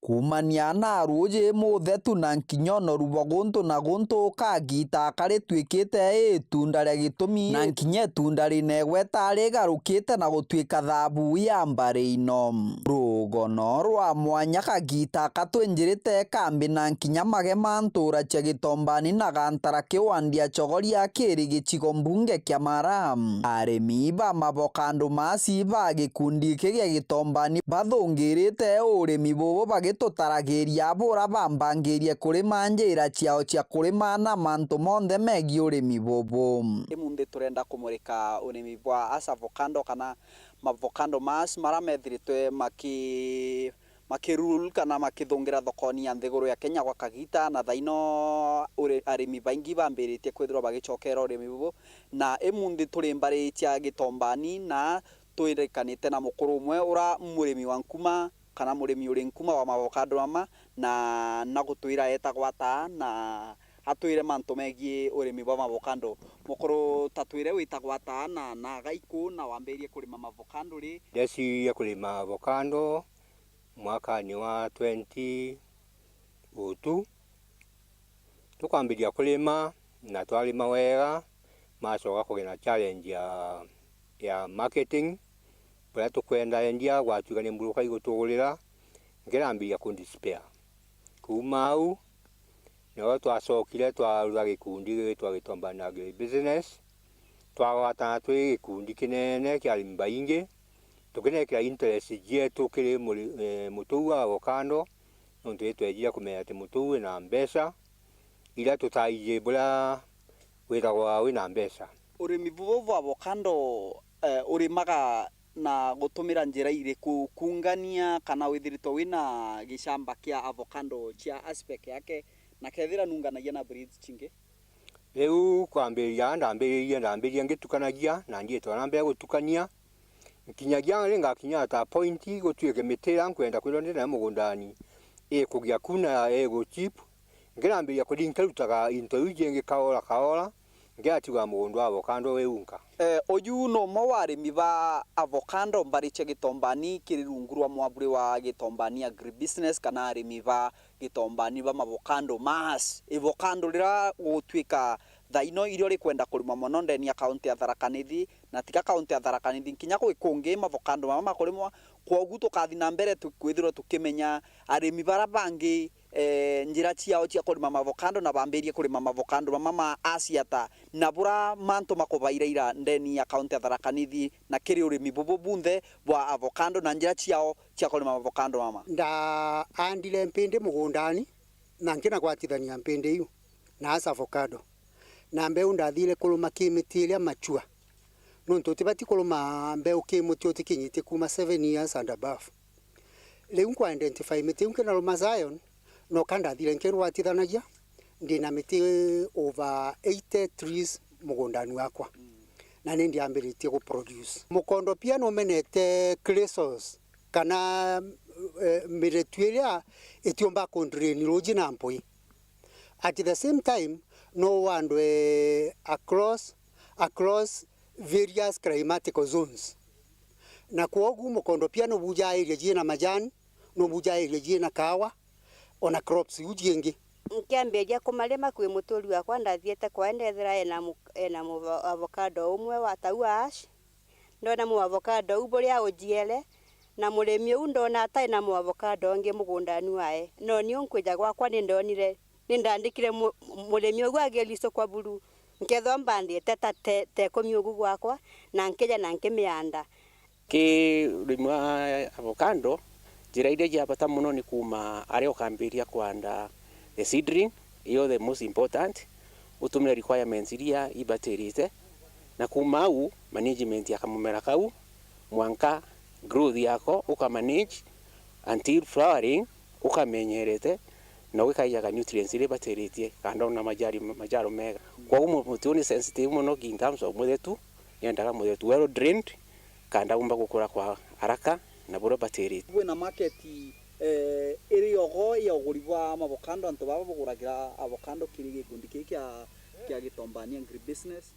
Kuumania na ruuji muthetu na nkinya unoru bwa guntu na guntu, kagita aka ritwikite itunda ria gitumi na nkinya itunda rinegweta rigarukite na gutwika thabu ya mbari ino. Rugono rwa mwanya kagita aka twinjirite kambi na nkinya magema ntura cia Gitombani na gantara kiwandia chogoria kiri gicigo mbunge kia Mara. Arimi ba mavokando maasi ba gikundi giki gia Gitombani bathungirite urimi bubu bagitutaragiria bura bambangirie kurima njira ciao cia kurima na mantu monthe megii urimi bubu. Imunthi turenda kumurika urimi bwa as avocado kana mavokando maas mara methiritwe maki-, makirule kana makithungira thokoni ya nthiguru ya Kenya gwa kagita, na thaino uri-, arimi baingi bambiritie kwithirwa bagicokera urimi bubu, na imunthi turi mbari cia Gitombani na twirikanite na mukuru umwe ura murimi wa nkuma kana murimi uri nkuma wa mavokando mama, na nagutwira etagwa ataa na atwire mantu megii urimi bwa mavokando. Mukuru, ta twire witagwa ataa na, na aga iku na wambirie kurima mavokando ri? Ndecirie kurima avocado mwakani wa twenty oh two. Tukwambiria kurima na twarima wega, macoka kugia na challenge ya, ya marketing, buria tukwenda endia gwatuika ni mburuka igutugurira, nkirambiria ku despair. Kuuma au, nio twacokire twarura gikundi gigwitwa Gitombani Agribusiness, twagwatana twi gikundi kinene kia arimi baingi, tukinekira interest cietu kiri muri-, eh, muti uu wa avocado, nontu itwejire kumenya ati muti uu wina mbeca iria tutaiji buria withagwa wina mbeca. Urimi bubu bwa avocado, eh, urimaga na gutumira njira iriku, kungania kana withiritwe wina gicamba kia avocado cia aspek yake, na kethira nunganagia na breeds cingi? Riu kwambiriria ndambiririe, ndambiririe ngitukanagia, na ndiitwa na mbere gutukania. Nkinyagia ri ngakinya at a point gutuike miti iria nkwenda kwithirwa ndi nayo mugundani ikugia ku na igu cheap, nkirambiria kuthi nkirutaga into iu jingi kaora kaora, ngiratiga mugunda wa avocado wi unka. Eh, uyu ni umwe wa arimi ba avocado mbari cia Gitombani kiri rungu rwa mwaburi wa Gitombani Agribusiness kana arimi ba Gitombani ba mavokando maas. Ivokando riria gugutwika thaino irio rikwenda kurimwa mono ndeni ya kaunti ya Tharaka Nithi, na tiga kaunti ya Tharaka Nithi, nkinya gwi kungi mavokando mama makurimwa. Kwogu tukathi na mbere tu-, kwithirwa tukimenya arimi bara bangi, eh, njira ciao cia kurima mavokando na bambirie kurima mavokando mama ma asiata, na bura mantu makubairaira ndeni ya kaunti ya Tharaka Nithi na kiri urimi bubu bunthe bwa avokando na njira ciao cia kurima mavokando mama. Ndaandire mpindi mugundani na nkinagwatithania mpindi iu na as avocado. Na mbeu ndathire kuruma ki miti iria mature, nontu utibati kuruma mbeu ki muti utikinyitie kuma seven years and above. Riu nkwa identify miti iu nkinaruma Zion, noka ndathire nkirwatithanagia, ndina miti over eighty trees mugundani wakwa. Na ni ndiambiritie gu produce. Mukondo pia numenete clay soils kana, eh, miretu iria itiumba ku drain ruji na mpui. At the same time, no wandwe across, across various climatical zones. Na kwogu mukondo pia nubuja area jina majani, nubuja area jina kawa, ona crops iu jingi. Nkiambiria kumarima kwi muturi wakwa, ndathiete kwae ndethira ena mu-, ena mu-, avocado umwe wa tau wa ash. Ndona mu avocado u buria ujiere, na murimi u ndona atai na mu avocado ungi mugundani wae. No niu nkwija gwakwa ni ndonire, ni ndandikire mu-, murimi ugu agirisukwa buru, nkethwa mbandite ta te, te ikumi ugu gwakwa, na nkija na nkimianda. Ki urimi wa avocado, njira iria cia bata mono ni kuuma aria ukambiria kuanda the seedling, iyo the most important, utumire requirements iria ibatirite, na kuuma au management ya kamumera kau, mwanka growth yako ukamanage until flowering, ukamenyerete na ugikaijaga nutrients iria ibatiritie, kanda ona majari, majaro mega. Kwoguo mu-, muti uyu ni sensitive mono in terms of muthetu, Yendaga muthia tu well drained, kanda umba gukura kwa haraka na buria batirite. Kwina market, eh, iri ogo ya uguri bwa mavokando, antu baba buguragira avokando kiri gikundi kii kia, kia Gitombani Agribusiness?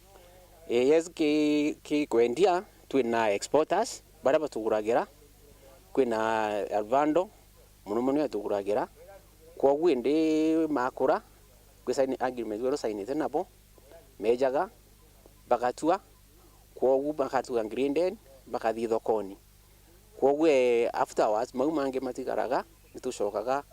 Eh, yes, ki, ki kwendia, twina exporters baria batuguragira, kwina Alvando, muno muno atuguragira. Kwogu indi makura, kwi sign agreement weru signite nabo, mejaga, bagatua, kwogu bagatua graded, bakathii thokoni. Kwogu, eh, afterwards, mau mangi matigaraga, nitucokaga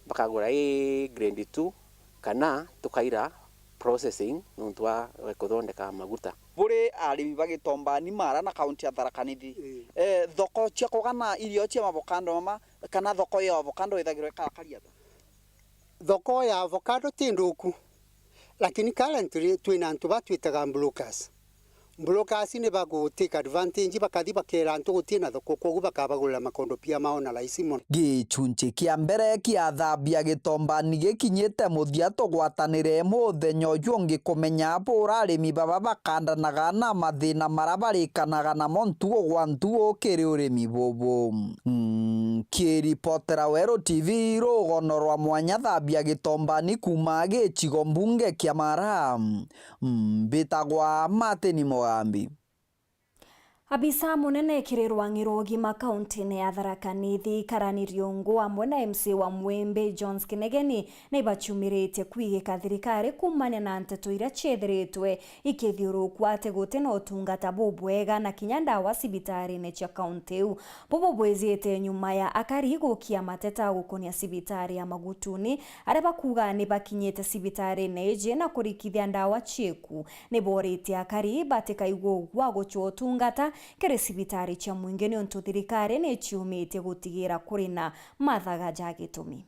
bakagura i grade two, kana tukaira processing nontu wa kuthondeka maguta. Buri arimi ba Gitombani, Mara na kaunti ya Tharaka Nithi, ii, eh, thoko cia kugana irio cia mavokando mama, kana thoko ya avokando ithagirwa ikakari ata? Thoko ya avocado ti nthuku, lakini currently twina antu batwitaga brokers. Brokers ni bagu take advantage, bakathi bakera antu gutina thoko, kwogu bakabagurira makondopia mao na raisi mono. Gicunci kia mbere kia Thambia Gitombani gikinyite muthia, tugwatanire muthenya uyu ungi kumenya bura arimi baba bakandanaga na mathina mara barikanaga namo ntugo gwa ntugo kiri urimi bubu. Nkiripotera Weru T V rugono rwa mwanya Thambia Gitombani kuuma gicigo mbunge kia Mara, mbitagwa Martin Mugambi. Abisa munene kiri rwang'i rwa ugima kauntine ya Tharaka Nithi, Karani Riungu, amwe na M C A wa Mwembe, Jones Kinegeni, ni baciumiritie kwigika thirikari kuumania na nteto iria ciethiritwe ikithiurukua ati guti na utungata bubwega na kinya ndawa cibitarine cia kaunti iu. Bubu bwijite nyuma ya akari gukia mateta gukonia cibitari ya Magutuni, aria bakuuga ni bakinyite cibitarine iji na kurikithia ndawa cieku. Ni booritie akari batikaigua ugwa gucua utungata kiri cibitari cia mwingi niuntu thirikari ni ciumitie gutigira kuri na mathaga ja gitumi.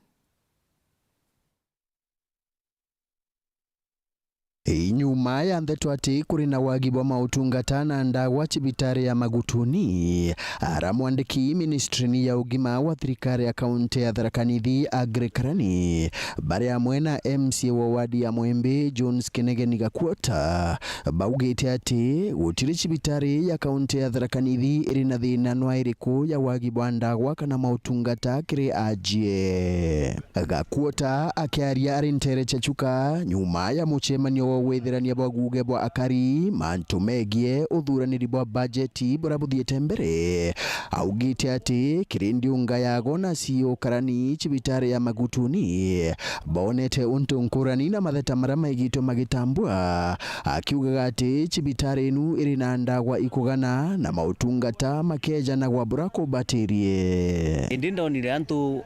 Inyuma ya ndeto ati kuri na wagi bwa mautungata na ndawa cibitari ya Magutuni, ara mwandiki ministrini ya ugima wa thirikari ya kaunti ya Tharaka Nithi, Aggrey Karani, bari amwe na M C A wa wadi ya Mwembe, Jones Kinegeni Gakuota, baugite ati gutiri cibitari ya kaunti ya Tharaka Nithi iri na thina nwa iriku ya wagi bwa ndawa kana mautungata kiri ajie. Gakuota akiaria ari ntere cia Chuka nyuma ya mucemanio wa gwithirania bwa guge bwa akari mantu megie uthuraniri bwa bajeti buria buthiite mbere, augite ati kiri ndiunga yago na C E O Karani cibitari ya Magutuni bonete untu nkurani na matheta maria maigitwe magitambua, akiugaga ati cibitari inu iri na ndawa ikugana na mautungata makejanagwa buria kubatirie. Indi ndonire antu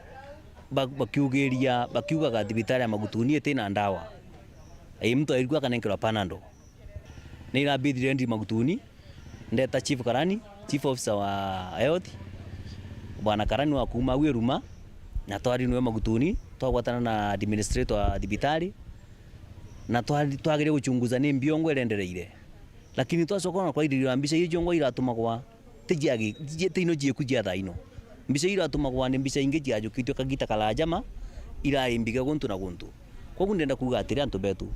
ba-, bakiugiria, bakiugaga thibitari ya Magutuni iti na ndawa. Ii, muntu airigua akanenkerwa Panadol. Ni irambithire ndi Magutuni, ndeta Chief Karani, Chief Officer wa Health, Bwana Karani wa kuuma au Iruma, na twari nwe Magutuni, twagwatana na administrator wa thibitari, na twari, twagire guchunguza ni mbiongo irendereire. Lakini twacoka ona kwairirira mbica ii ciongwa iratumagwa ti cia gi-, ti, ti ino cieku cia thaa ino. Mbica ii iratumagwa ni mbica ingi ciajukitwe kagita karaja ma irari mbige guntu na guntu. Kwogu ndenda kuuga atiri, antu betu,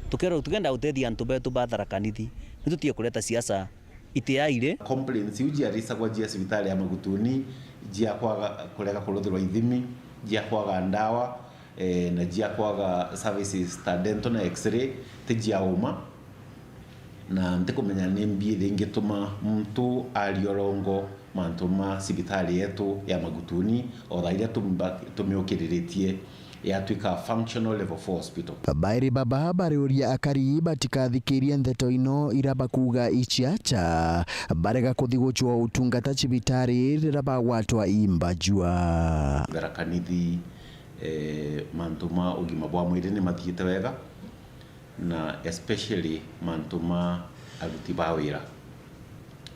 tukero-, tukenda gutethia antu betu ba Tharaka Nithi, ni tutige kureta siasa itiaire. Complaints iu ciarisagwa cia cibitari ya Magutuni, cia kwaga kurega kuruthirwa ithimi, cia kwaga ndawa, eh, na cia kwaga services ta dental na X-ray, ti cia uma. Na ntikumenya ni mbi ithi ingituma muntu aria urongo mantu ma cibitari yetu ya Magutuni, o thaa iria tumba-, tumiukiriritie yatwika functional level four hospital. Bairi baba bariuria akari batikathikirie ntheto ino ira bakuuga iciacha, barega kuthi gucua utungata cibitari riria bagwatwa i mbajua. Tharaka Nithi, eh, mantu ma ugima bwa mwiri ni mathiite wega, na especially mantu ma aruti ba wira.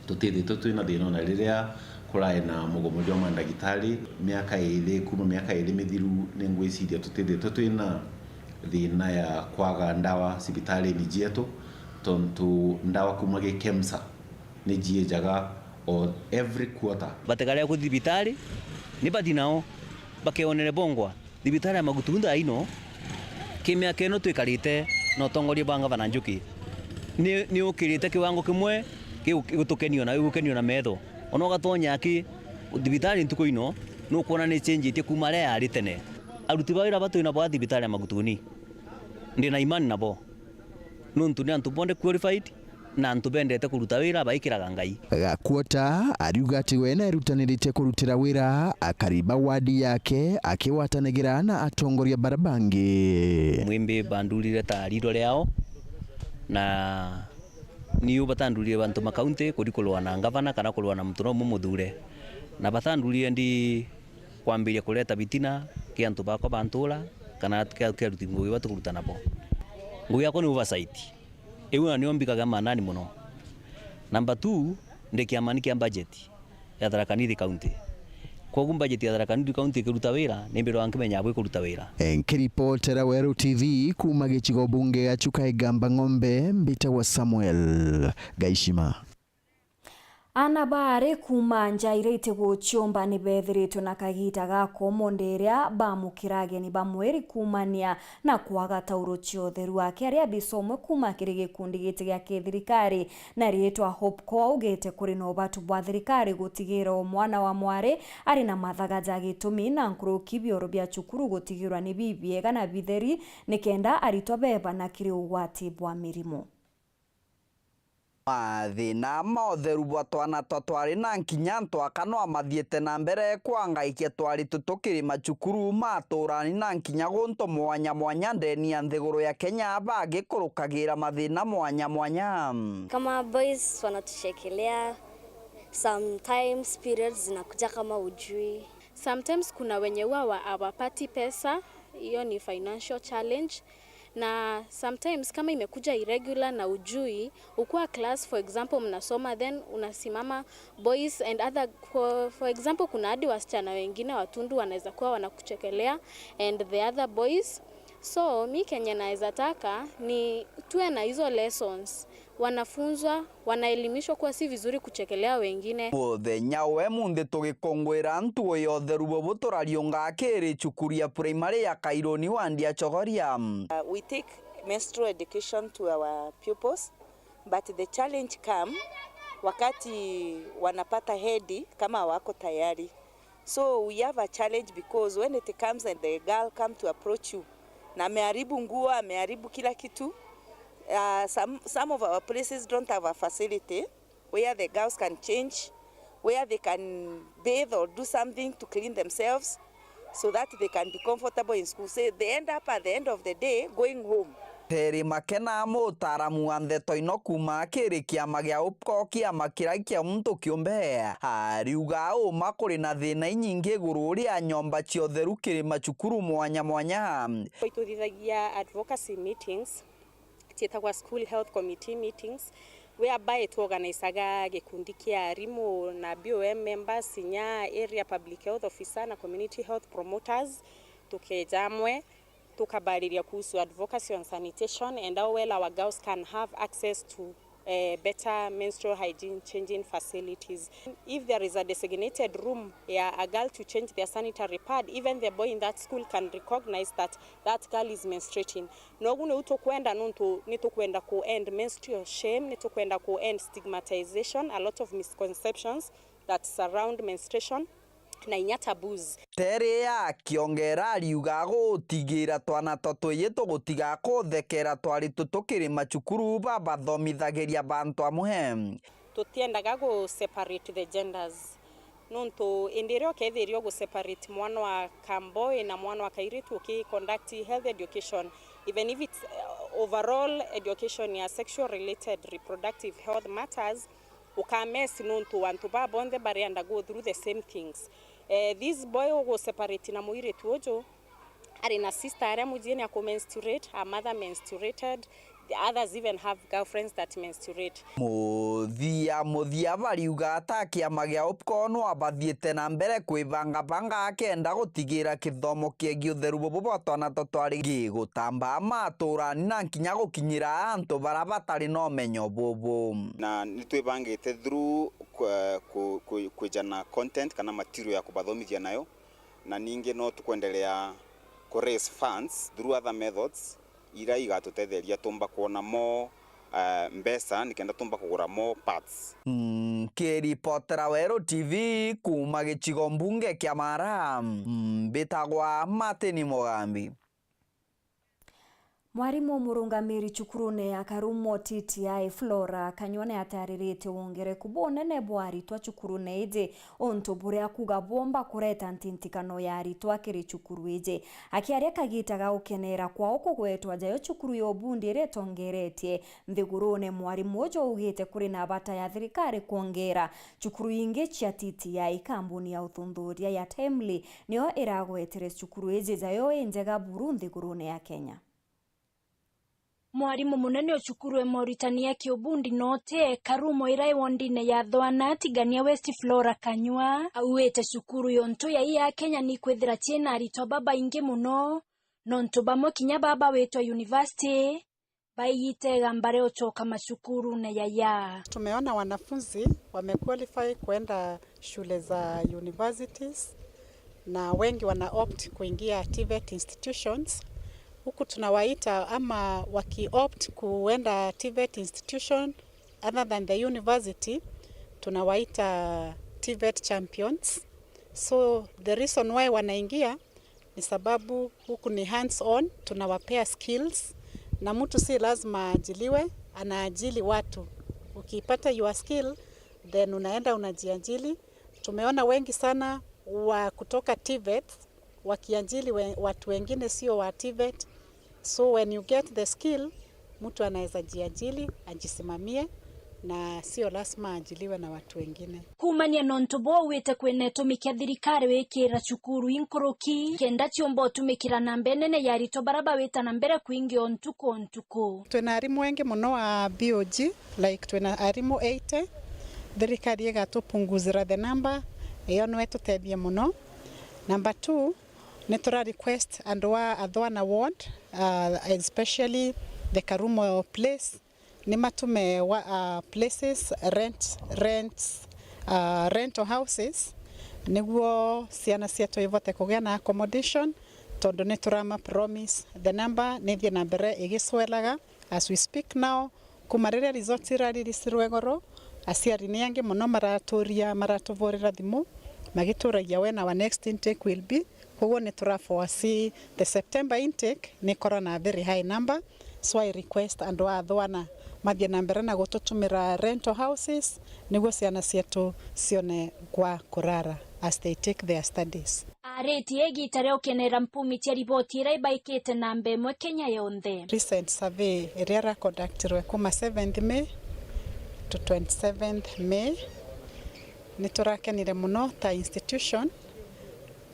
Tutithitwe twina thina ona riria kurai na mugomo jwa mandagitari. Miaka iiri, kuuma miaka iiri mithiru, ni ngwiciria tutithitwe twina thina ya kwaga ndawa cibitarini cietu, tontu ndawa kuuma gi KEMSA ni ciijaga o every quarter. Batigare kuthi thibitari, ni bathi nao bakeonere bongwa. Thibitari ya Magutuni thaa ino, ki miaka ino twikarite na utongoria bwa Ngavana Njuki, ni, ni ukirite kiwango kimwe Kiu gigutukenio na gigukenio na metho. Ona ugatonya aki thibitari ntuku ino, nukwona ni cenjitie kuuma aria yari tene. Aruti ba wira ba twi nabo a thibitari ya Magutuni, ndi na imani nabo. Nontu ni antu bonthe qualified, na antu bendete kuruta wira baikiraga Ngai. Gakuota ariuga ati we naerutanirite kurutira wira akari ba wadi yake akigwatanigira na atongoria bara bangi. Mwimbi bandurire ta riitwa riao, na niu batandurire bantu ma kaunti kuthi kurua na ngavana kana kurua na muntu no umwe muthure, na batandurire ndi kwambiria kureta bitina ki antu bakwa ba ntura kana ki, ki aruti ngugi ba tukuruta nabo. Ngugi yakwa ni oversight. Iu na nio mbikaga manani mono. Number two, ndi kiamani kia budget ya Tharaka Nithi County. Kwogu budget ya Tharaka Nithi County ikiruta wira, ni mbirwa nkimenyaga bwi kuruta wira. Nkiripotera Weru T V kuuma gicigo bunge gia Chuka Igamba Ng'ombe, mbitagwa Samuel Gaishima. Aana baari kuuma nja iria itiguciumba ni beethiritwe na kagiita ga komo ndeeria baamukira ageni ba mweri kuumania na kwaga tauro cia utheru. Akiaria abisa umwe kuuma kiri gikundi giti gia kithirikari na riitwa Hope Core augite kuri na ubatu bwa thirikari gutigira o mwana wa mwari ari na mathaga ja gitumi na nkuruki bioro bia cukuru gutigirwa ni bibiega na bitheri nikenda aritwa beeba na kiri ugwati bwa mirimu. Mathina ma utheru bwa twana twa twari na nkinya ntwaka no amathiite na mbere kwangaikia twari tutu kiri macukuru ma aturani na nkinya guntu mwanya mwanya ndeni ya nthiguru ya Kenya bagikurukagira mathina mwanya mwanya. Kama boys wanatuchekelea, sometimes periods zinakuja kama ujui. Sometimes kuna wenye huwa wa-, hawapati pesa, hiyo ni financial challenge. Na sometimes kama imekuja irregular na ujui, ukua class, for example, mnasoma, then unasimama, boys and other, for, for example, kuna hadi wasichana wengine watundu wanaweza kuwa wanakuchekelea and the other boys. So mi kenye naweza taka ni tuwe na hizo lessons, wanafunzwa, wanaelimishwa kuwa si vizuri kuchekelea wengine. Muthenya wa umunthi tugikungwira ntuo ya utheru bubu turariunga kiri cukuru ya primary ya Kairuni wandi ya Chogoria. Uh, we take menstrual education to our pupils, but the challenge come wakati wanapata hedhi kama wako tayari. So we have a challenge because when it comes and the girl come to approach you, na ameharibu nguo, ameharibu kila kitu. Uh, some, some of our places don't have a facility where the girls can change, where they can bathe or do something to clean themselves so that they can be comfortable in school. So they end up at the end of the day going home. Terry Makena, mutaaramu wa ndeto ino kuuma kiri kiama gia Hope Core, kiama kiria kia muntu kiumbe, ariuga uma kuri na thina inyingi iguru ria nyomba cia utheru kiri macukuru mwanya mwanya. Ituthithagia advocacy meetings cietagwa school health committee meetings, whereby tuorganizaga gikundi kia arimu na B O M members, inya area public health officer na community health promoters, tukeja amwe tukabariria kuhusu advocacy on sanitation and how well our girls can have access to, eh, better menstrual hygiene changing facilities. If there is a designated room ya a girl to change their sanitary pad, even the boy in that school can recognize that that girl is menstruating. Nogu niu tukwenda, nontu ni tukwenda ku end menstrual shame, ni tukwenda ku end stigmatization, a lot of misconceptions that surround menstruation na inya taboos. Terry akiongera ariuga gutigira twana twa twiji tugutiga kuthekera twari tutukiri macukuru babathomithagiria bantu amwe. Tutiendaga gu separate the genders. Nontu indi iria ukethiria ugu separate mwana wa kamboy na mwana wa kairitu uki conduct health education, even if it's, uh, overall education ya sexual related reproductive health matters, ukamess nontu antu baa bonthe barienda go through the same things. Eh, this boy ugu separate na muiritu uju, ari na sister aria mujie ni aku menstruate, her mother menstruated, the others even have girlfriends that menstruate. Muthia muthia bariuga ata kiama gia Hope Core no abathiite na mbere kwibangabanga akenda gutigira kithomo kiegie utheru bubu bwa twana twa twari gigutamba maturani na nkinya gukinyira antu bara batari na umenyo bubu. Na ni twibangite through ku-, ku-, ku-, kwijana content kana material ya kubathomithia nayo. Na ningi no tukwendelea ku raise funds through other methods iria igatutetheria tumba kwona more, eh, mbeca nikenda tumba kugura more parts. Nkiripotera Weru T V kuuma gicigo mbunge kia Mara, mbitagwa Martin Mugambi. Mwarimu murungamiri cukurune ya Karumo T T I Flora Kanyua ni ataririte wongereku bunene bwa aritwa cukurune iji, untu buria akuuga bwomba kureta ntintikano ya aritwa kiri cukuru iji. Akiaria kagita ga gukenera kwao kugwetwa jayo cukuru ya Ubundi iria itongeretie nthigurune, mwarimu uju augite kuri na bata ya thirikari kwongera cukuru ingi cia T T I. Kambuni ya uthuthuria ya Timely niyo iragwetere cukuru iji jayo injega buru nthigurune ya Kenya. Mwarimu munene o cukuru e moritani ya Kiubundi North, Karumo, iria i wondine ya Thwana, Tigania West, Flora Kanyua, auite cukuru yontu ya ii ya Kenya nikwithira ciina aritwa babaingi mono, nontu bamwe kinya baba witwa university baiyite igamba ria ucoka macukurune yaya. Tumeona wanafunzi wamequalify kuenda shule za universities na wengi wana opt kuingia TVET institutions. Huku tunawaita ama waki opt kuenda TVET institution other than the university, tunawaita TVET champions. So the reason why wanaingia ni sababu huku ni hands on, tunawapea skills, na mtu si lazima aajiliwe, anaajili watu. Ukipata your skill, then unaenda unajiajili. Tumeona wengi sana wa kutoka TVET wakiajili we, watu wengine sio wa TVET. So when you get the skill, mtu anaweza jiajili, ajisimamie, na sio lazima aajiliwe na watu wengine. Kuumania na untu buu, auite kwina itumi kia thirikari wikira cukuru inkuruki kenda ciumba utumikira namba inene ya aritwa baria bawita na mbere kuingia o ntuku o ntuku. Twina arimu engi mono a BOG, like twina arimu eighty. Thirikari igatupunguzira the number, iyo no itutethie mono. Number two, ni tura request andu a Athwana ward, uh, especially the Karumo place, ni matume wa, uh, places, rent, rents, uh, rental houses, niguo ciana cietu ivote kugia na accommodation, tondu ni turama promise the number nithie na mbere igicwelaga. As we speak now, kuma riria results iraririsirwe igoro, aciari ni angi mono maraturia, maratuvurira thimu magituragia when our next intake will be. Koguo ni tura foresee the September intake ni ikorwa na very high number, so I request andu a Athwana mathie na mbere na gututumira rental houses niguo ciana cietu cione gwa kurara as they take their studies. Aritie igita ria ukenera mpumi cia riboti iria ibaikite namba imwe Kenya yonthe. Recent survey iria iraconductirwe kuma seventh May to twenty-seventh May, ni turakenire mono ta institution,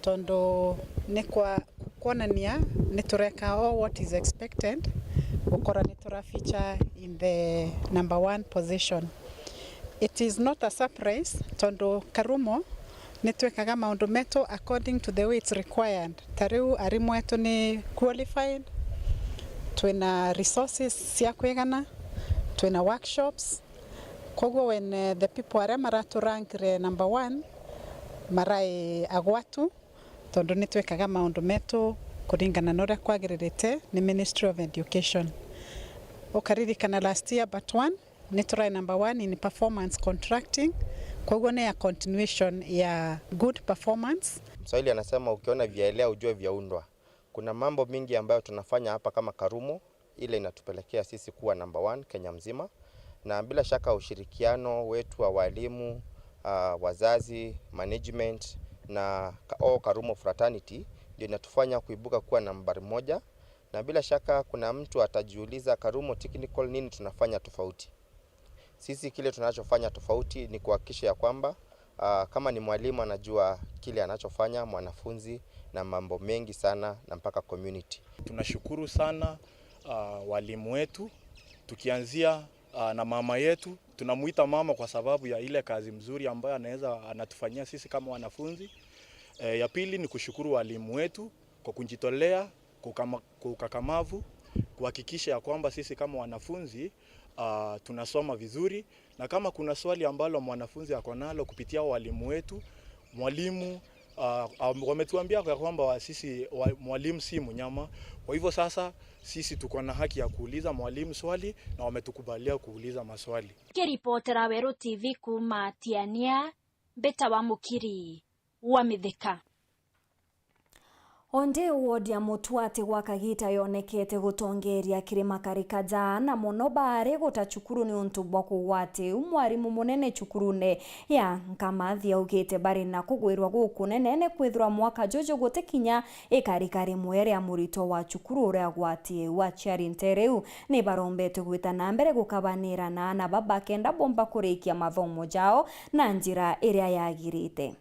tondu ni kwa kwonania ni tureka all what is expected, gukora ni tura feature in the number one position. It is not a surprise, tondu Karumo ni twikaga maundu metu according to the way it's required. Ta riu arimu etu ni qualified, twina resources cia kwigana, twina workshops. Koguo when, eh, the people aria maraturankire number one marai agwatu, tondu ni twikaga maundu metu kuringana na uria kwagiririte ni Ministry of Education. Ukaririkana last year but one, ni turai number one in performance contracting, koguo ni a continuation ya good performance. Mswahili anasema, "Ukiona vyaelea ujue vyaundwa." Kuna mambo mingi ambayo tunafanya hapa kama Karumo, ile inatupelekea sisi kuwa number one Kenya mzima, na bila shaka ushirikiano wetu wa walimu, ah, wazazi, management na ka-, all Karumo fraternity ndio inatufanya kuibuka kuwa nambari moja, na bila shaka kuna mtu atajiuliza, "Karumo Technical, nini tunafanya tofauti?" Sisi kile tunachofanya tofauti ni kuhakikisha ya kwamba, ah, kama ni mwalimu anajua kile anachofanya, mwanafunzi na mambo mengi sana na mpaka community. Tunashukuru sana, ah, walimu wetu, tukianzia, ah, na mama yetu. Tunamuita mama kwa sababu ya ile kazi mzuri ambayo anaweza, anatufanyia sisi kama wanafunzi. Eh, ya pili ni kushukuru walimu wetu kwa kujitolea, kwa ukama-, kwa ukakamavu, kuhakikisha ya kwamba sisi kama wanafunzi, ah, tunasoma vizuri, na kama kuna swali ambalo mwanafunzi ako nalo, kupitia walimu wetu, mwalimu Ah, ah, wametuambia kwa kwamba wa sisi wa, mwalimu si mnyama. Kwa hivyo sasa sisi tuko na haki ya kuuliza mwalimu swali na wametukubalia kuuliza maswali. Kiripotera Weru T V kuuma Tiania, mbita wa Mukiri wa Mithika. Onde ward ya Mutuati gwa kagita yonekete gutongeria kirima karika jaana mono baari guta cukuru niuntu bwa kugwatiu. Mwarimu munene cukurune ya Nkamathi augite bari na kugwirwa gukunene ni kwithirwa mwaka juju gutikinya ikarika rimwe ria murito wa cukuru uria agwatiu. Aciari nteere iu ni barombetwe gwita na mbere gukabanira na aana baba kenda bomba kurikia mathomo jao na njira iria yagirite.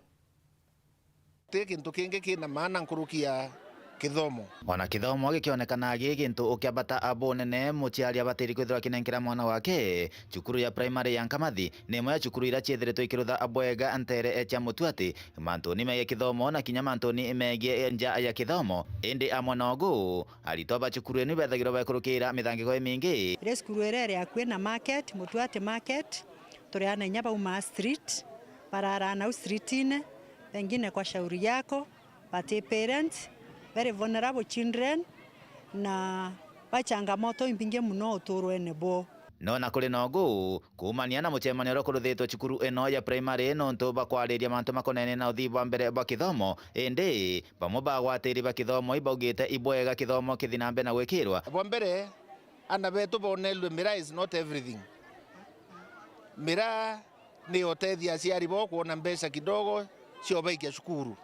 Ti kintu kingi kina maana nkuruki ya kithomo. Ona kithomo gikionekana gi gintu ukiambata abunene, muciari abatiri kwithirwa akinenkera mwana wake. Cukuru ya primary ya Nkamathi ni imwe ya cukuru iria ciithiritwe ikirutha bwega nteere cia Mutuati mantuni megie kithomo na kinya mantuni megie nja ya kithomo. Indi amwe na ugu, aritwa ba cukuru inu ibethagirwa bekurukira mithangiko imingi. Iri cukuru iria iri akui na market, Mutuati market, turi aana inya bauma street, barara nau streetine, pengine kwa shauri yako, bati parents, very vulnerable children, na ba changamoto imbingi mono uturwene bwao. No na kuri na ugu, kuumania na mucemanio uria ukuruthitwe cukuru ino ya primary nontu bwa kwariria mantu makonene na uthii bwa mbere bwa kithomo, indi bamwe bagwatiri ba kithomo ibaugite ibwega kithomo kithi na mbere na gwikirwa. Bwa mbere, aana betu bonelwe miraa is not everything. Miraa ni utethia aciari bao kwona mbeca kidogo cia ubaikia cukuru.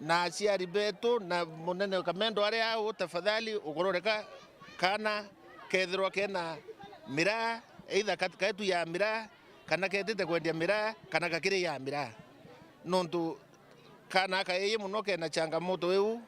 Na aciari betu na munene Kamendo ari au, tafadhali ukorore ka kana kethirwa kena miraa, either kat-, kaetu ya miraa, kana ketite kwendia miraa, kana gakiriaa miraa. Nontu kana aka ii mono kena changamoto iu,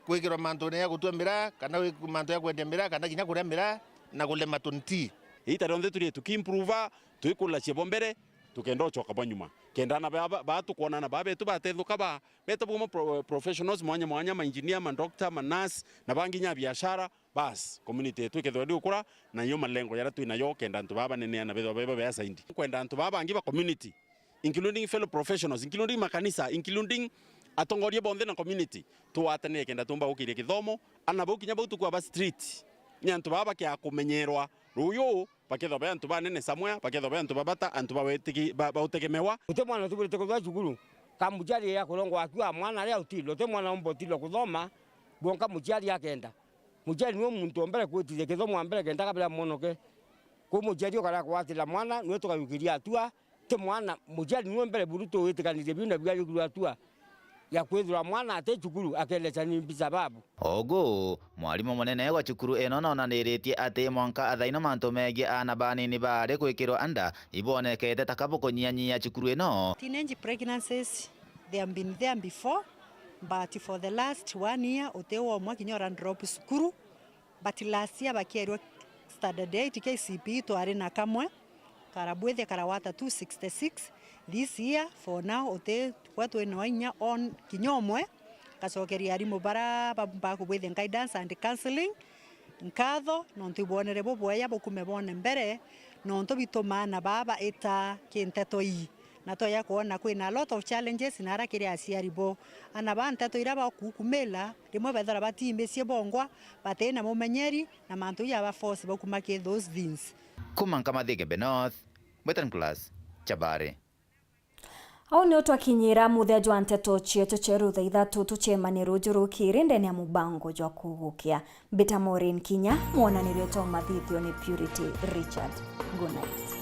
kwikirwa mantune ya gutua miraa, kana wi-, mantu ya kwendia miraa, kana kinya kuria miraa, na kulema twenty. Iita rionthe turi tukiimprova, twikulacia bo mbere, tukenda ucoka bwa nyuma. Kenda ana ba, ba, ba tukwonana ba betu batethuka ba, beta buma pro-, professionals mwanya mwanya, ma engineer, ma doctor, ma nurse, na bangi nya biashara, bas, community yetu ikethirwa ndi gukura, na yo malengo jaria twi nayo, kenda antu baba banene na bethwa beba bea saindi. Kwenda antu baba bangi ba community, including fellow professionals, including makanisa, including atongoria bonthe na community, tugwatanire kenda tumba gukiria kithomo, ana bau kinya bau tukua ba street, ni antu baba bakia kumenyerwa ruyu, bakethwa be antu banene somewhere, bakethwa be antu babata, antu ba wetiki-, ba, ba utegemewa. Uti mwana utubirite kuthwa cukuru, ka muciari ya kurongwa akua mwana aria utilwa, uti mwana umba utilwa kuthoma, bwonka muciari akenda. Muciari niwe muntu wa mbere kwitithia kithomo wa mbere kenda kabira mwonoke. Kwi muciari ukara kwatira mwana, niwe tukayukiria atua, ti mwana, muciari niwe mbere buru tuwitikanirie biu na biarikirwe atua ya kwithirwa mwana ati cukuru akelecani mbi sababu. Ugu, mwarimu munene wa cukuru ino nonaniritie ati mwanka athaino mantu megie aana banini baari kwikirwa nda ibonekete ta kabukunyianyia cukuru ino. Teenage pregnancies, they have been there before, but for the last one year, uti womwe kinya ura drop cukuru. But last year bakierwa standard eight K C P E twari na kamwe, kara bwithia karawata two sixty-six. This year, for now, uti kwa twina inya on kinya umwe, ngacokeria arimu bara ba, bakubwithia guidance and counseling nkatho, nontu ibwonere bubwea bukume bone mbere, nontu bitumaa na baba ita kinteto ii. Na twaya kwona kwina a lot of challenges na ara kiri aciari bo. Ana ba nteto iria bakukumila, rimwe bethira batiimbicie bongwa, batina mumenyeri, na mantu ja ba force bakuma ki those things. Kuma Nkamathi Igembe North, Western Class, Chabari. Au nio twakinyira muthia jwa nteto cietu ceru thaa ithatu. Tucemanie ruju rukiri ndene ya mubango jwa kugukia. Mbita Maureen Kinya, mwonanirio twa mathithio ni Purity Richard. Good night.